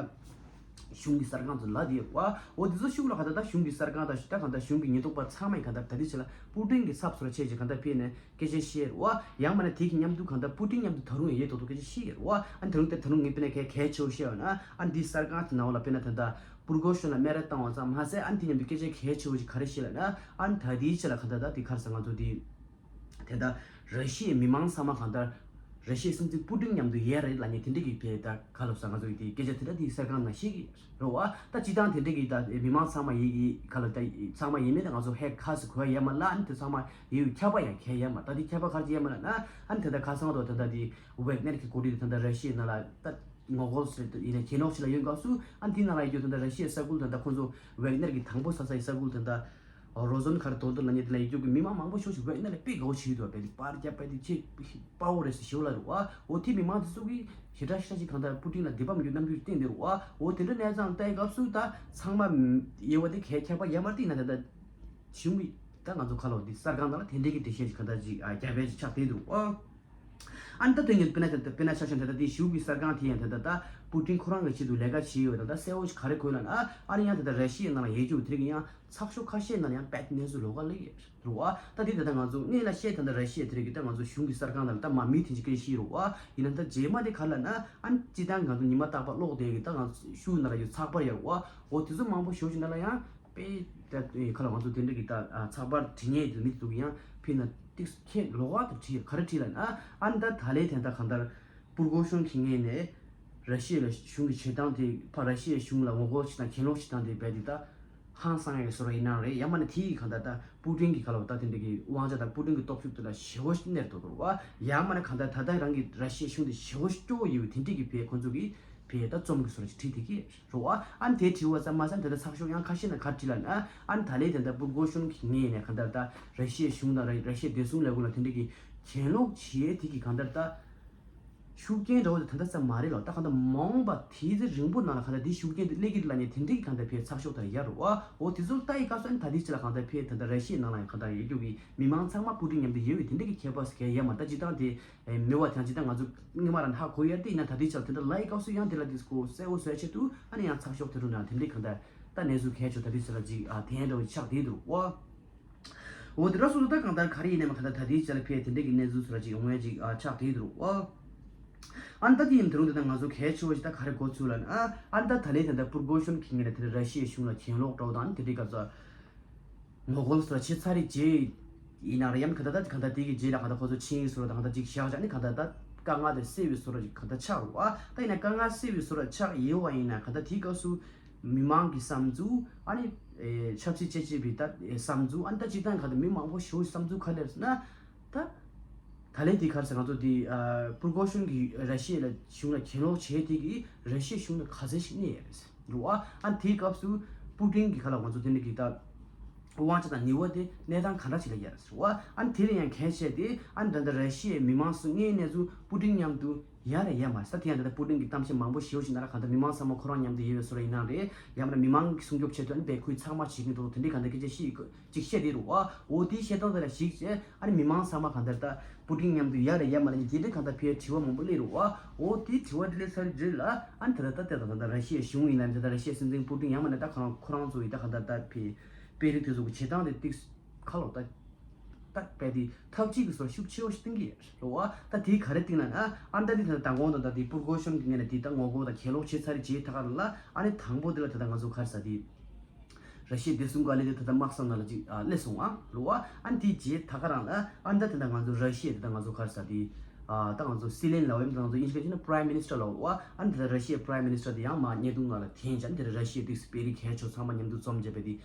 གཞུང་གི་གསར་ཁང་ཚོ་ལབ་བསྡད་ཡོད་པ། འོ་དེ་ཚོ་ཤུགས་ལ་ག་འདྲ་ད་གཞུང་གི་གསར་ཁང་དང་ད་ག་འདྲ་གཞུང་གི་ཉེན་རྟོག་པ་ཚང་མས་ག་འདྲ་ད་དེ་ཆེད་ལ་པུ་ཏིན་གྱི་ཚབ་སོར་ཆེད་ཀྱི་ག་འདྲ་ཕེབས་ནས་སྐད་ཆ་བཤད་རེད་བ། ཡང་མིན་ན་དེ་གི་མཉམ་དུ་ག་འདྲ་པུ་ཏིན་མཉམ་དུ་ད་རུང་ཡང་ཡོད་མདོག་མདོག་སྐད་ཆ་བཤད་ཀྱི་རེད་བ། ཨ་ནི་ད་རུང་དེ་ད་རུང་ངས་དཔེར་ན་གལ་གལ་ཆེ་བོ་བཤད་ཡོད་ན་ཨ་ནི་འདི་གསར་ཁང་དེ་ནང་ལ་དཔེར་ན་ད་ལྟ་པུར་གོ་ཤོན་ལ་སྨད་ར་བཏང་བ་ཙམ་མ་ཟད་ཨ་ནི་དེ་མཉམ་དུ་སྐད་ཆ་གལ་ཆེ་བོ་ཞིག་ག་རེ་བཤད་ལབ་ན་ཨ་ནི་ད་དེའི་ཆེད་ལ་ག་འདྲ་ད་དེ་ག་རེ་ཟེར་ང་ཚོ་དེ། དེ་ལྟར་ར་ཤི་ཡའི་མི་མང་ཚང་མ་གང་ལྟར་ར་ཤི་ཡའི་སྲིད་འཛིན་པུ་ཏིན་མཉམ་དུ་ཡོད་རེད་ལབ་མཁན་དེ་འདྲ་གི་ཕེ་ད་ག་ལབ་ས་ང་ཚོ་གི་དེ་སྐད་ཆ་དེ་འདྲ་དེ་གསར་ཁང་ནང་བཤད་ཀྱི་རེད་བ། ད་སྤྱིར་བཏང་དེ་འདྲ་གི་ད་མི་མང་ཚང་མ་ཡི་གི་ག་ལབ་ད་ཚང་མ་ཡིན་མིན་ད་ང་ཚོ་ཧེ་ཁ་སི་གོ་ཡ་ཡ་མ་ལ་ཨ་ནི་དེ་ཚང་མ་ཡི་ཁྱབ་པ་ཡང་ཁྱེད་ཡ་མ་ད་དེ་ཁྱབ་པ་ག་རེ་ཡ་མ་ལ་ན་ཨ་ནི་དེ་ད་ག་སང་དོ་དེ་འདྲ་དེ་ཝེག་ནེར་གི་འགོ་ཁྲིད་དེ་ད་ར་ཤི་ཡའི་ནང་ལ་ད་ངོ་རྒོལ་སེ་ཡིན་ན་གྱེན་ལོག་ཞིག་ལ་ཡོང་སྐབས་སུ་ཨ་ནི་དེ་ནང་ལ་ཡི་གི་ད་ར་ཤི་ཡའི་ས་ཁུལ་ད་ད་ཁོང་ཚོ་ཝེག་ནེར་གི་དང་པོ་ས་ས་ཡི་ས་ཁུལ་ད་ད། རོ་ཛོན་ག་རེ་དོ་དོ་ལ་ཉེ་དེ་ལ་ཡི་གུ་གི་མི་མང་མང་པོ་ཤོག་ཞིག་ཝེག་ནེར་ལ་དཔེ་དགའ་བོ་བྱེད་ཡོད་པས་པར་རྒྱབ་པ་དེ་ཆེ་དཔའ་བོ་རེད་ཟེར་ཞེ་བོ་ལ་རེད་བ། འོ་དེ་མི་མང་དེ་ཚོ་གིས་ཞེ་དྲག་ཤ་ཞིག་གང་ལྟར་པུ་ཏིན་ལ་དད་པ་མི་འགྱུར་རྣམ་འགྱུར་བསྟན་དེ་རེད་བ། འོ་དེ་འདྲ་གནས་ཚང་ལྟ་ཡི་སྐབས་སུ་ད་ཚང་མ་དབྱེ་བ་དེ་གས་ཁྱབ་པ་ཡ་མར་བལྟས་ན་ད་ད་གཞུང་གི་ད་ང་ཚོ་ཁ་ལོ་དེ་གསར་ཁང་ནང་ལ་དེ་འདྲའི་གི་འགྲེལ་བཤད་ཅིག་གང་ལྟར་ཅིག་རྒྱབ་པའི་ཅིག་ཆགས་བསྡད་འདུག་བ། ཨ་ནི་ད་དོན་གྱི་དཔེར་ན་དཔེར་ན་ཆ་བཞག་ན་ད་ལྟ་དེ་གཞུང་གི་གསར་ཁང་དེ་ཡང་ད་ལྟ་ད་པུ་ཏིན་ཁོ་རང་གི་ཆེད་དུ་ལས་ཀ་བྱེད་ཡོད་ད་ལྟ་གསལ་བོ་ཞིག་ག་རེ་གོ་ཡོད་ལབ་ན་ཨ་ནི་ཡང་ད་ལྟ་ར་ཤི་ཡའི་ནང་ལ་ཡོད་རྒྱུ་དེ་རིགས་ཡང་ཚགས་ཤོག་ཁ་ཤས་ནང་ཡང་དཔེ་གནས་ཚུལ་ལོགས་ཀ་སླེབས་ཡོད་རེད་བ། ད་དེ་ད་ལྟ་ང་ཚོ་སྔོན་ལ་བཤད་ད་ལྟ་ར་ཤི་ཡ་དེ་རིགས་ཀྱི་ད་ང་ཚོ་གཞུང་གི་གསར་ཁང་ནང་ལ་ད་མ་མི་དེ་འཇིགས་སྐད་བཤད་རེད་བ། ཡིན་ན་ད་རྗེས་མ་དེ་ག་ལབ་ན་ཨ་ནི་སྤྱི་བཏང་ང་ཚོ་ཉི་མ་རྟག་པར་ཀློག་བསྡད་ཀྱི་ད་ང་ཚོ་ཤུགས་ནང་ལ་ཡོད་ཚགས་པར་ཡོད་རེད་བ། འོ་དེ་ཚོ་མང་པོ་ཞེ་པོ་ཅིག་ནང་ལ་ཡང་། པས་ད་ཁ་ལ་ང་ཚོ་དེ་འདྲ་གི་ད་ཚགས་པར་བྲིས་མཁན་དེ་མི་འདུག་ཡང་ཕི་ན་ཏིག་ཁྱེད་ལོག་བ་དུ་བྲིས་ག་རེ་བྲིས་ལ་ན་ཨ་ནི་ད་ད་ལས་དེ་འདྲ་གང་ལྟར་པུར་གོ་ཤོན་གྱི་ངོས་ནས་ར་ཤི་ཡ་ལ་གཞུང་གི་བྱེད་སྟངས་དེ་ཕ་ར་ཤི་ཡའི་གཞུང་ལ་ངོ་རྒོལ་བྱེད་སྟངས་གྱེན་ལོག་བྱེད་སྟངས་དེ་རྦད་དེ་ད་ཧང་སང་ཡག་བཟོ་འདྲ་ཡིན་ནའང་རེད། ཡང་མིན་ན་དེ་ཡི་གང་ལྟར་ད་པུ་ཏིན་གྱི་ཁ་ལ་ད་དེ་འདྲ་གི་དབང་ཆ་དང་པུ་ཏིན་གྱི་སྟོབས་ཤུགས་དེ་ལ་ཞེ་པོ་གནས་འགྲོ་འདུག་བ། ཡང་མིན་ན་གང་ལྟར་ད་ལྟ་རང་གི་ར་ཤི་ཡའི་གཞུང་དེ་ཞེ་པོ་སྐྱོ་བོ་ཡོད་པའི་དེ་འདྲ་གི་བས་ཁོང་ཚོ་གི་བས་ད་རྩོམ་གྱི་བཟོ་འདྲ་ཅིག་བྲིས་བསྡད་ཀྱི། རེད་བ། ཨ་ནི་དེ་དྲི་བ་ཙམ་མ་ཟད་དེ་འདྲ་ཚགས་ཤོག་ཡང་ཁ་ཤས་ནས་ག་རེ་བྲིས་ལབ་ན་ཨ་ནི་ད་ལན་དེ་འདྲ་པུར་གོ་ཤོན་གྱི་ངོས་ནས་གང་ལྟར་ད་ར་ཤི་ཡའི་གཞུང་དང་ར་ར་ཤི་ཡའི་བདེ་སྲུང་ལས་ཁུངས་ལ་དེ་འདྲ་གི་གྱེན་ལོག་བྱེད་ཡས་དེ་གི་གང་ལྟར་ད་ཤུགས་རྐྱེན་འདྲ་བོ་དེ་ད་ལྟ་ཙམ་མ་རེད་ལ་ད་གང་ལྟར་མ་འོངས་པ་དེའི་ཚེ་རིང་པོ་ནང་ལ་གང་ལྟར་དེ་ཤུགས་རྐྱེན་དེ་སླེབས་ཀྱི་རེད་ལབ་ནས་དེ་འདྲ་གི་གང་ལྟར་ཕེ་ཚགས་ཤོག་དང་ཡར་རེད་བ། འོ་དེ་ཚོ་ལྟ་ཡི་སྐབས་སུ་ཨ་ནི་ད་ལྟའི་ཆེད་ལ་གང་ལྟར་ཕེ་ད་ལྟ་ར་ཤི་ཡའི་ནང་ལ་ཡང་གང་ལྟར་ཡོད་རྒྱུ་གི་མི་མང་ཚང་མ་པུ་ཏིན་མཉམ་དུ་ཡོད་པའི་དེ་འདྲ་གི་ཁྱད་པར་ཟེར་མཁན་ཡོད་མ་རེད། ད་སྤྱིར་བཏང་དེ། ཨེ་མི་བ་དང་ཅི་ད་ང་ཚོ་སྔོན་མ་རང་ཧ་གོ་ཡ་དེ་ཡིན་ན་ད་དེ་ཆགས་དེ་འདྲ་ལ་ཡི་སྐབས་སུ་ཡང་དེ་ལ་དེ་སྐོར་གསལ་བོ་བཟོ་ཡ་ཆེད་དུ་ཨ་ནི་ཡང་ཚགས་ཤོག་དེ་རུ་ན་དེ་འདྲའི་གང་ལྟར་ད་གནས་ཚུལ་གལ་ཆེ་ད་དེ་ཚོ་ལ་ཅིག་ཨ་དེ་འདྲ་བོ་ཆགས་དེ་འདུག་བ། འོ་དེ་ར་སོ་སོ་ད་གང་ལྟར་ག་རེ་ཡིན་ནའི་མ་གང་ལྟར་ད་དེའི་ཆ་ལ་ཕེ་དེ་འདྲའི་གི་གནས་ཚུལ་ཚོ་ལ་ཅིག་ཡོང་ཡ་ཅིག་ཨ་ཆགས་དེ་འདུག་བ། ཨ་ནི་ད་དེ་ཡིན་དེ་རུང་དེ་ད་ང་ཚོ་གལ་ཆེ་བ་ཞིག་ད་ག་རེ་གོ་ཚུལ་ལ་ཨ་ཨ་ནི་ད་ད་ལན་དེ་ད་པུར་གོ་ཤོན་གྱི་ངོས་ནས་དེ་འདྲ་ར་ཤི་ཡའི་གཞུང་ལ་གྱེན་ལོག་འགྲོ་དང་དེ་འདྲའི་སྐབས་སུ། ངོ་རྒོལ་སོགས་བྱེད་ཚར་རེད་རྗེས་ཡིན་ན་རེད་ཡང་ག་ད་ད་ག་ད་དེ་གི་རྗེས་ལ་ག་ད་ཁོ་ཚོ་ཆིངས་ཡིག་སོགས་དང་ག་ད་ཅིག་བཞག་བཞག་ནས་ག་ད་ད་དཀའ་ངལ་དེ་སེལ་བའི་བཟོ་འདྲ་ཅིག་ག་ད་ཆགས་རུང་བ། ད་ཡིན་ན་དཀའ་ངལ་སེལ་བའི་བཟོ་འདྲ་ཆགས་ཡོད་བ་ཡིན་ན་ག་ད་དེའི་སྐབས་སུ་ མི་མང་གི་བསམ་ཚུལ། ཨ་ནི་ཨེ་ཆབ་སྲིད་དཔྱད་ཞིབ་པའི་ད་ཨེ་བསམ་ཚུལ། ཨ་ནི་ད་སྤྱིར་བཏང་ག་ད་མི་མང་པོ་ཞེ་པོ་བསམ་ཚུལ་ག་རེ་རེད་ཟེར་ན། ད་ད་ལན་དེ་ག་རེ་ཟེར། ང་ཚོ་དེ་ཨ་པུར་གོ་ཤོན་གྱིས་ར་ཤི་ཡ་ལ་གཞུང་ལ་གྱེན་ལོག་བྱས་དེ་གིས་ར་ཤི་ཡའི་གཞུང་ལ་ག་ཚད་ཞིག་གནས་ཡོད་རེད་ཟེར་རེད་བ། ཨ་ནི་དེའི་སྐབས་སུ་པུ་ཏིན་གྱི་ཁ་ལ་ང་ཚོ་དེ་འདྲ་གི་ད་དབང་ཆ་དང་ནུས་པ་དེ་གནས་སྟངས་ག་འདྲ་ཞིག་ལ་ཡོད་རེད་ཟེར་བ། ཨ་ནི་དེ་ལ་ཡང་གལ་ཆེ་སྟེ། ཨ་ནི་ད་ལྟ་ར་ཤི་ཡའི་མི་མང་ཚོ་དངོས་གནས་ཚུལ་པུ་ཏིན་མཉམ་དུ་ཡ་རེད་ཡ་མ་རེད་ཟེར། དེ་ཡང་ད་ལྟ་པུ་ཏིན་གྱི་གཏམ་བཤད་མང་པོ་ཞེ་པོ་ཞིག་གནང་ར། གང་ལྟར་མི་མང་ཚང་མ་ཁོ་རང་མཉམ་དུ་ཡོད་པའི་བཟོ་འདྲ་ཡིན་ནའང་རེད། ཡང་མིན་ན་མི་མང་གི་སྲུང་སྐྱོབ་ཆེད་དུ་ཨ་ནི་བལ་ཁུལ་ཚང་མ་བྱེད་ཀྱི་འདུག་དེ་འདྲའི་གང་ལྟར་སྐད་ཆ་བཤད་ཅིག་བཤད་དེ་རུ་ཨ། འོ་དེའི་བཤད་སྟངས་དེ་ལ་གཞིགས་བྱས། ཨ་ནི་མི་མང་ཚང་མ་གང་ལྟར་ད་པུ་ཏིན་མཉམ་དུ་ཡ་རེད་ཡ་མ་རེད་དེ་འདྲའི་གང་ལྟར་ཕའི་དྲི་བ་མང་པོ་སླེབས་རུ་ཨ། འོ་དེའི་དྲི་བ་དེ་སླེབས་ཚར་རྗེས་ལ། ཨ་ནི་ད་ལྟ་ད་ལྟ་ད་ལྟ་ར་ཤི་ཡའི་གཞུང་ཡིན་ན་ད་ལྟ་ར་ཤི་ཡའི་སྲིད་འཛིན་པུ་ཏིན་ཡང་མིན་ན་ད་ཁོ་རང་ཁོ་རང་ཚོ་ཡི་ད་གང་ལྟར་ད་ཕའི་དཔོན་རིགས་དེ་ཚོ་གི་བྱེད་སྟངས་དེ་ཏིག་ཁ་ལོ་ད། ད་དཔེ་དེ་ཐབས་ཅིག་གི་སོར་ཤུགས་ཆེ་བ་ཞིག་བཏིང་གི་རེད་བ། ད་དེའི་ག་རེ་བཏིང་ན་ཨ། ཨ་ད་དེ་ད་མདང་དགོང་དང་ད་དེ་པུར་གོ་ཤོན་གྱི་ངོས་ནས་དེ་ད་ངོ་རྒོལ་དང་གྱེན་ལོག་བྱས་ཚར་རྗེས་ད་ག་རང་ལ། ཨ་ནི་དང་པོ་དེ་ལ་ད་ད་ང་ཚོ་ག་རེ་ཟེར་དེ། ར་ཤི་ཡའི་བདེ་སྲུང་བཀའ་བློན་དེ་ད་ད་དམག་ས་ནང་ལ་ཅིག་ཨ་སླེབས་སོང་ཨ་རེད་བ། ཨ་ནི་དེའི་རྗེས་ད་ག་རང་ལ་ཨ་ད་དེ་ད་ང་ཚོ་ར་ཤི་ཡའི་དེ་ད་ང་ཚོ་ག་རེ་ཟེར་དེ། ཨ་ད་ང་ཚོ་སྲིད་བློན་ལབ་ཡ་ཡིན། ད་ང་ཚོ་དབྱིན་ཇི་སྐད་བྱས་ན་Prime Minister ལབ་བ། ཨ་ནི་དེ་ད་ར་ཤི་ཡའི་Prime Minister དེ་ཡང་མར་བརྙན་ཐུང་ནང་ལ་འཐེན་བྱས། ཨ་ནི་དེ་ད་ར་ཤི་ཡའི་དེ་དཔོན་རིགས་གལ་ཆེ་ཚང་མ་མཉམ་དུ་འཛོམས་བྱས་པ་དེ།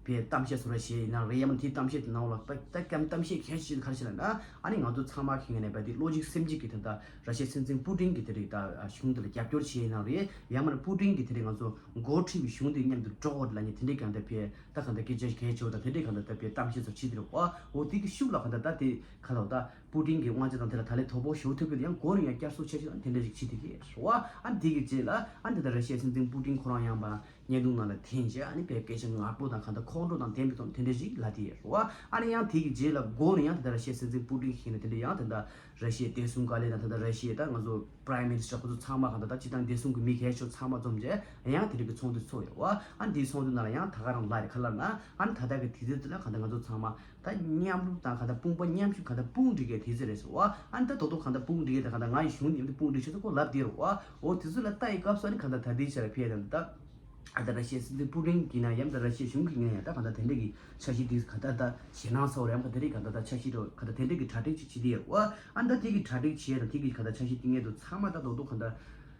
པའི་གཏམ་བཤད་སོགས་ལ་བྱས་ཡིན་ན་རེད། ཡང་མིན་དེའི་གཏམ་བཤད་དེ་ནང་ལ་ད་ད་གཏམ་གཏམ་བཤད་གལ་ཆེ་ཤོས་ག་རེ་ཞིག་ལབ་ན། ཨ་ནི་ང་ཚོ་ཚང་མ་མཁྱེན་གྱི་ནས་པ་དེ་བློ་གཅིག་སེམས་གཅིག་གིས་དེ་ད་ར་ཤི་ཡའི་སྲིད་འཛིན་པུ་ཏིན་གྱི་དེ་རིགས་ད་གཞུང་དེ་ལ་རྒྱབ་སྐྱོར་བྱས་ཡིན་ན་རེད། ཡང་མིན་པུ་ཏིན་གྱི་དེ་རིགས་ང་ཚོ་འགོ་ཁྲིད་པའི་གཞུང་དེ་མཉམ་དུ་འགྲོ་དགོས་ལབ་མཁན་དེ་འདྲའི་གང་ལྟར་པའི་ད་གང་ལྟར་སྐད་ཆ་གལ་ཆེ་བོ་དང་དེ་འདྲའི་གང་ལྟར་ད་པའི་གཏམ་བཤད་ཚོ་བྱེད་དེ་རེད་བ། འོ་དེ་གི་ཤུགས་ལ་གང་ལྟར་ད་དེ་ག་ལབ་ད་པུ་ཏིན་གྱི་དབང་ཆ་དང་དེ་ལ་ད་ལན་དོ་ཕོག་ཞེ་པོ་ཐེབས་ཀྱི་འདུག་ཡང་སྒོ་ནས་ཡང་བསྐྱར་གསོ་བྱས་ཤིག་དང་དེ་འདྲ་ཞིག་བྱེད་དེ་གི་རེད་བ། ཨ་ནི་དེ་གི་རྗེས་ལ་ཨ་ནི་དེ་ད་ར་ཤི་ཡའི་སྲིད་འཛིན་པུ་ཏིན་ཁོ་རང་ཡང་པ། བརྙན་ཐུང་ནང་ལ་འཐེན་བྱས། ཨ་ནི་དཔེ་སྐད་ཆ་ངར་པོ་དང་གང་ལྟར་ཁོང་ཁྲོ་དང་ལྡན་པའི་ཐོག་ནས་དེ་འདྲ་ཞིག་ལབ་དེ་ཡོད་རེད་བ། ཨ་ནི་ཡང་དེ་གི་རྗེས་ལ་མགོ་ནས་ཡང་དེ་ལྟར་ར་ཤི་ཡའི་སྲིད་འཛིན་པུ་ཏིན་གྱིས་ནས་དེ་འདྲ་ཡང་དེ་ལྟར་ར་ཤི་ཡའི་བདེ་སྲུང་བཀའ་བློན་དང་དེ་ལྟར་ར་ཤི་ཡའི་ད་ང་ཚོ་Prime Minister ཁོ་ཚོ་ཚང་མ་གང་ལྟར་ད་སྤྱི་བཏང་བདེ་སྲུང་གི་མི་གལ་ཆེ་ཚང་མ་འཛོམས་བྱས་ཡང་དེ་འདྲ་གི་ཚོགས་འདུ་ཚོགས་ཡོད་བ། ཨ་ནི་དེའི་ཚོགས་འདུ་ནང་ལ་ཡང་ད་ག་རང་ལབ་རེད། ག་ལབ་ན་ཨ་ནི་ད་ལྟ་གི་དུས་ཚོད་དེ་ལ་གང་ལྟར་ང་ཚོ་ཚང་མ་ད་མཉམ་རུབ་དང་གང་ལྟར་དཔུང་པ་མཉམ་གཤིབ་གང་ལྟར་དཔུང་སྒྲིག་གི་དུས་ཚོད་རེད་ཟེར་བ། ཨ་ནི་ད་རྡོག་རྡོག་གང་ལྟར་དཔུང་སྒྲིག་གི་ད་གང་ལྟར་ང་ཡི་གཞུང་མཉམ་དུ་དཔུང་སྒྲིག་བྱས་ཚོ་ཁོ་ལབ་དེ་རེད་བ། འོ་དེ་ཚོ་ལ་ལྟ་ཡི་སྐབས་སུ་ཨ་ནི་གང་ལྟར་ད་ལྟའི་ཆར་ཕེ་དང་ད། ཨ་ད་ར་ཤི་ཡའི་སྲིད་འཛིན་པུ་ཏིན་གྱི་ན་ཡང་ད་ར་ཤི་ཡའི་གཞུང་གི་ངོས་ནས་ཡང་ད་གང་ལྟར་དེ་འདྲ་གི་འཆར་གཞི་དེ་ག་ད་ད་ཞེད་སྣང་ཚ་བོ་རེད། ཡང་ག་དེ་རིགས་ག་ད་ད་འཆར་གཞི་རོ་ག་ད་དེ་འདྲ་གི་གྲ་སྒྲིག་ཅིག་བྱེད་དེ་ཡོད་བ། ཨ་ད་དེ་གི་གྲ་སྒྲིག་བྱས་དང་དེ་གི་ག་ད་འཆར་གཞི་དེ་ངེས་དུ་ཚང་མ་ད་རྡོག་རྡོག་ག་ད་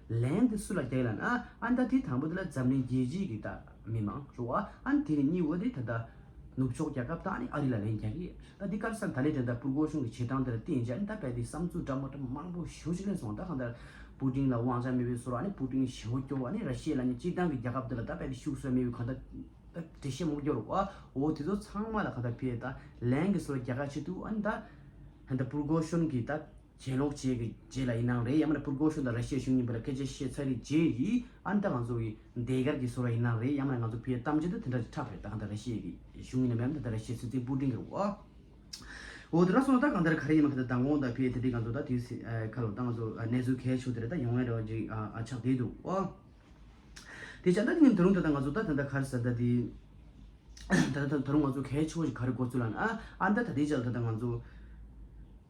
ལན་དེ་སུ་ལ་རྒྱག་ལ་ན། ཨ་ད་དེ་དང་པོ་དེ་ལ་འཛམ་གླིང་རྒྱལ་སྤྱིའི་གི་ད་མི་མང་རོ་བ། ཨ་དེ་ནས་གཉིས་པ་དེ་ད་ད་ནུབ་ཕྱོགས་རྒྱལ་ཁབ་དང་ཨ་ནི་ཨ་རི་ལ་ལན་རྒྱག་གི་ཡོད། ད་འདི་ག་རེ་ཟེར་ན་ད་ལན་དེ་ད་པུར་གོ་ཤོན་གྱི་བྱེད་སྟངས་དེ་ལ་བརྟེན་བྱས་ཨ་ནི་ད་དཔེ་དེ་བསམ་ཚུལ་འདྲ་མི་འདྲ་མང་པོ་ཞེ་པོ་ཅིག་སླེབས་སོང་། ད་གང་ལྟར་པུ་ཏིན་ལ་དབང་ཆ་མེད་པའི་བཟོ་འདྲ། ཨ་ནི་པུ་ཏིན་ཞེ་པོ་སྐྱོ་བ། ཨ་ནི་ར་ཤི་ཡ་ལབ་མཁན་སྤྱིར་བཏང་གི་རྒྱལ་ཁབ་དེ་ལ་ད་དཔེ་དེ་ཤུགས་གསོ་མེད་པའི་གང་ལྟར་ད་འགྲེལ་བཤད་མང་པོ་སྐྱོ་རུ་བ། འོ་དེ་ཚོ་ཚང་མ་ལ་གང་ལྟར་ཕེ་ད་ལན་གྱི་བཟོ་འདྲ་རྒྱག་ག་ཆེད་དུ་ཨ་ནི་ད་ད་ལྟ་པུར་གོ་ཤོན་གྱི་ད་གྱེན་ལོག་བྱས་ཀྱི་རྗེས་ལ་ཡིན་ནའང་རེད། ཡང་མིན་ན་པུར་གོ་ཤོན་དང་ར་ཤི་ཡའི་གཞུང་གཉིས་བར་ལ་སྐད་ཆ་བཤད་ཚར་བའི་རྗེས་ཡིན། ཨ་ནི་ད་ང་ཚོ་གི་ཟློས་གར་གྱི་བཟོ་འདྲ་ཡིན་ནའང་རེད། ཡང་མིན་ན་ང་ཚོ་ཕི་ཡ་གཏམ་བརྗོད་དེ་དེ་འདྲ་ཅིག་འཁྲབ་རེད། ད་གང་ལྟར་ར་ཤི་ཡའི་གི་གཞུང་ཡིན་ནམ། ཡང་ད་ལྟ་ར་ཤི་ཡའི་སྲིད་འཛིན་པུ་ཏིན་གྱི་རེད་བ། འོ་དེ་འདྲ་སོང་ན་ད་གང་ལྟར་ག་རེ་ཡིན་མ་ག་ད་མདང་དགོང་ད་ཕི་ཡ་དེ་འདྲའི་ང་ཚོ་ད་དེའི་སི་ཨ་ཁ་ལོ་ད་ང་ཚོ་ཨ་གནས་ཚུལ་གལ་ཆེ་དེ་རེད། ད་ཡོང་ཡ་རེ་བ་ཅིག་ཨ་ཨ་ཆགས་བསྡད་འདུག་ཨོ། དེ་བྱས་ད་དེ་ནི་ད་རུང་ད་ད་ང་ཚོ་ད་ད་ད་ག་རེ་ཟེར་ད་དེ། ད་ད་ད་རུང་ང་ཚོ་གལ་ཆེ་བོ་ཞིག་ག་རེ་གོ་ཚུལ་ལ་ན། ཨ་ཨ་ད་ད་དེ་བྱས་ད་ད་ང་ཚོ་